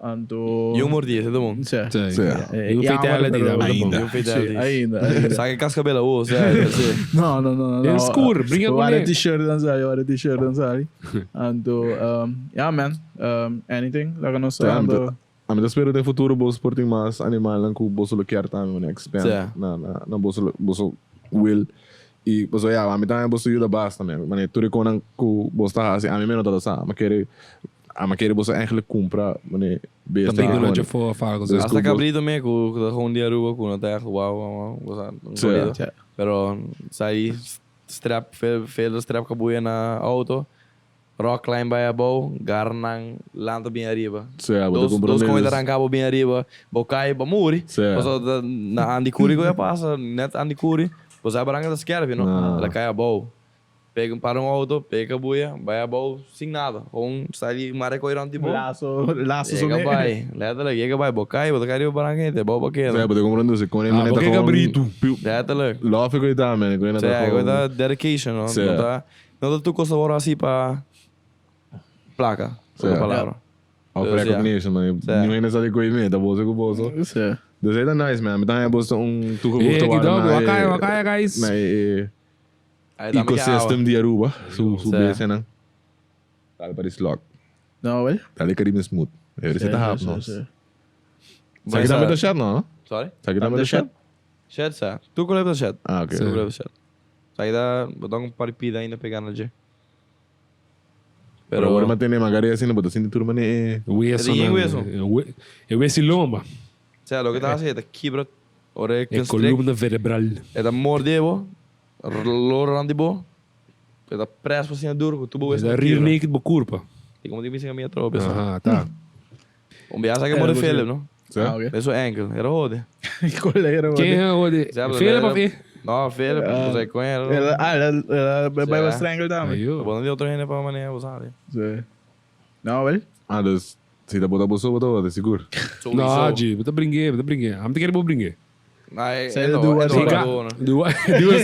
Anto. Y un mordí, ese ta bon. Sí. Sí. Sí. Y un fatality Jammer, tambe ta bon. Ainda. Y un fatality. Sí, ainda, ainda. Saca e cascabel awo, sea, sí. No, no, no, no. El skur, bringa Wara kuné. t-shirt dan sali, wara t-shirt dan sali. Anto, ja man, anything, laga nos sa. Anto, Ami ta spera den futuro boso por tin mas animalnan ku boso lo kier tambe manera expand Sí. na na na boso lo boso will y pasobra ya ami tambe boso yuda basta man manera tur e konan ku boso ta hasi ami mi no tabata sa ami a kere ami a kere boso eigenlijk kumpra manera bestia Tambe ki ku no kone. dje for algo Dus así. Hasta ku bo cabrito me ku ta gewoon di Aruba ku no ta echt wow wow wow o un Sí. cabrito. Sí. Pero sa ahí strap veel veel strap kabuya na auto. Rock climb bai abou, gara nan lanta bien ariba. Sea, bo ta Dos, comprende dos come dus. ta ranca bo bien ariba, bo cai, bo muri. Sea. Pasobra ta na Andicuri cu a pasa, net Andicuri, bo sa barranca ta skerpi, no? Ah. El a cai abou. Pega, para un auto, pega cabuya, bai abou sin nada. Gewoon sta di mare coi rond di bo. Lazo, lazo zo Yega mee. bai, letterlijk, yega bai, bo cai, bo ta cai riba barranca ey, te bou bo keda. Sea, bo ta comprende dus. Con e Ah, manera bo ta ke gewoon cabrito. Letterlijk. Love cu e ta, man. Cu e na ta Sea, gewoon- cu ta dedication, no? Sea. No ta No ta tur cos ta worde haci pa placa, Sí. otro palabra. Of Dus, ja. recognition, man. Sí. Niun hende sa di koe mi, ta boso ku boso. Sí. Dus e ta nice, man. Mi ta haña boso un toegevoegde Eh, waarde kidogo, na wakaya, e- wakaya, guys. na e e Ahí dame que ecosystem awa. di Aruba, su su Sí. bestianan. Dale pa di slok. No, wel? Dale Caribbean Smooth. E Sí, ta hap sí, nos. sí. Sa ki tambe ta shed, no? Sorry? Sa ki tambe ta shed? Shed sa. Tur colebra ta shed. Ah, ok. Tur colebra ta shed. Sa ki ta boton un par di pida ainda pega na dje. Pero Pero ora mantene magari asina bo ta sinti tur mane e Weso E tin nan. weso. E weso lomba. Sea, loke ta hasi e ta kibra ora e E constrict. columna vertebral. E ta morde bo, lora rond di bo. E ta press bo asina duro ku tur bo weso E ta ta rear kibra. naked bo curpa. Di como di bisa mi atrobe sa. Aha, ta. Un biaha sa ke morde Philip, no? Sí? Ah, ok. Den su enkel. Era hode. Colera, Ken a hode? Philip of e? No, Philip. Bo sa kon era. El, ah, el, el, el bai strangle tambe. Ayo. Bo no di otro hende pa maneha bo sa. Sí. No, wel? Ah, dus si ta bota bo so, bo ta hode, sigur. No, G, bo ta bringue, bo ta bringue. Am ta kere bo bringue. Duas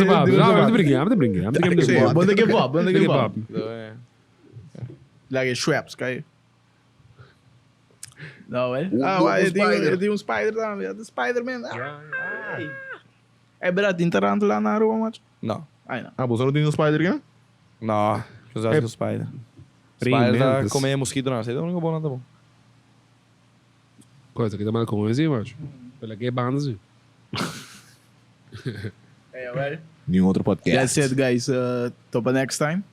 sabab. No, am ta bringue, am ta bringue. Am ta kere bo bringue. Bo ta give up, bo ta give up. Give up. Like a Schweppes, kai. No, wel? Ah, wa, e tin, e tin un spider tambe. De Spider-Man. Ah. Hey, bra, tin tarantula na Aruba, macho? No. Ay, no. Ah, boso no tin un spider ke? No, yo sa ku spider. Spider ta come mosquito na, esei ta único bon nan ta bon. Cosa ki ta mal come si, macho. Pela ke banda si. Hey, well. Ni un otro podcast. That's it, guys. Topa next time.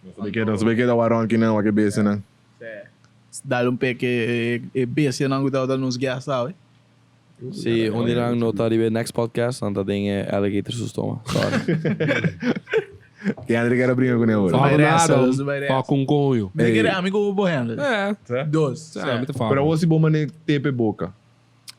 Nos a keda, nos a keda waron kinan, wak e bestianan. Dal un pek e e bestianan ku tabata nos guest awe. Si un di nan no ta riba e next podcast, nan ta den e alligator su stoma. Sorry. Ke André kere bringa kuné ora? Fala Bai resta, nada, los bai resta. fala com conho. Mi ta kere ami ku bo handle. É. Dos. Sí, mi ta fala. Pero awor si bo mane tepe boka.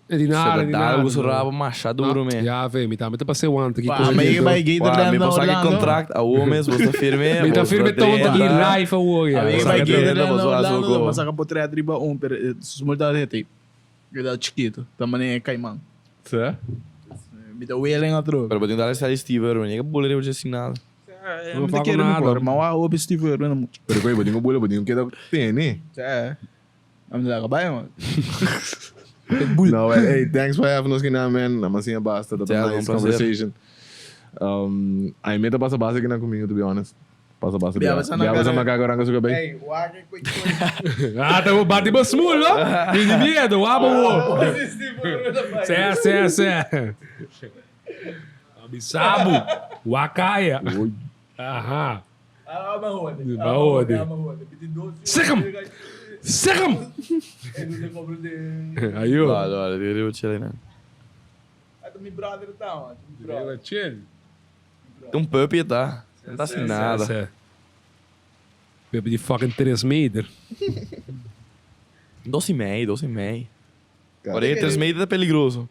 E di nada, di nada. Dal ku su rabo masha duro me. Ya, ve, mi ta, mi ta pase wanta ki Pa, mi bai Gatorland Mi na por sa ki Orlando. contract awo mes, bo ta firme. Mi ta firme tonto ki live awo, ya. Mi Bo bai sa Gatorland na bo sa Orlando, mi saka potret riba un, pero su multa hete. E ta chikito, ta mane caiman. Sa? Mi ta welen atrobe. Pero bo tin dal esta di Steve Irwin, e ka bula riba dje sin nada. Mi ta kere mi por, ma wak hopi Steve Irwin mucho. Pero koe, bo tin ku bula, bo tin ku keda tene. Sa, mi ta laga bai man. No, well, hey, thanks for having us kina, man. A siña basta, ta Ja, nice un placer. conversation. Um, ai mi ta pasa basta kina conmigo, to be honest. Pasa basta bia. Bia basa macaco ranca su cabey. Ey, wak e koi koi. Ah, ta bati bo smoel, no? Di di miedo, wak bo wo. Sè, sè, sè. Abi sabu, wakaya. Aha. Ah, ma hode. Ma hode. Zeg hem! Zeg hem! Ayo. Vale, vale, di riba chill einan. Mi brother ta, man. Mi brother. Riba chill. Un puppy e ta. No ta haci nada. Puppy di fucking 3 meter. Dos y mei, dos y mei. Ora e 3 meter ta peligroso.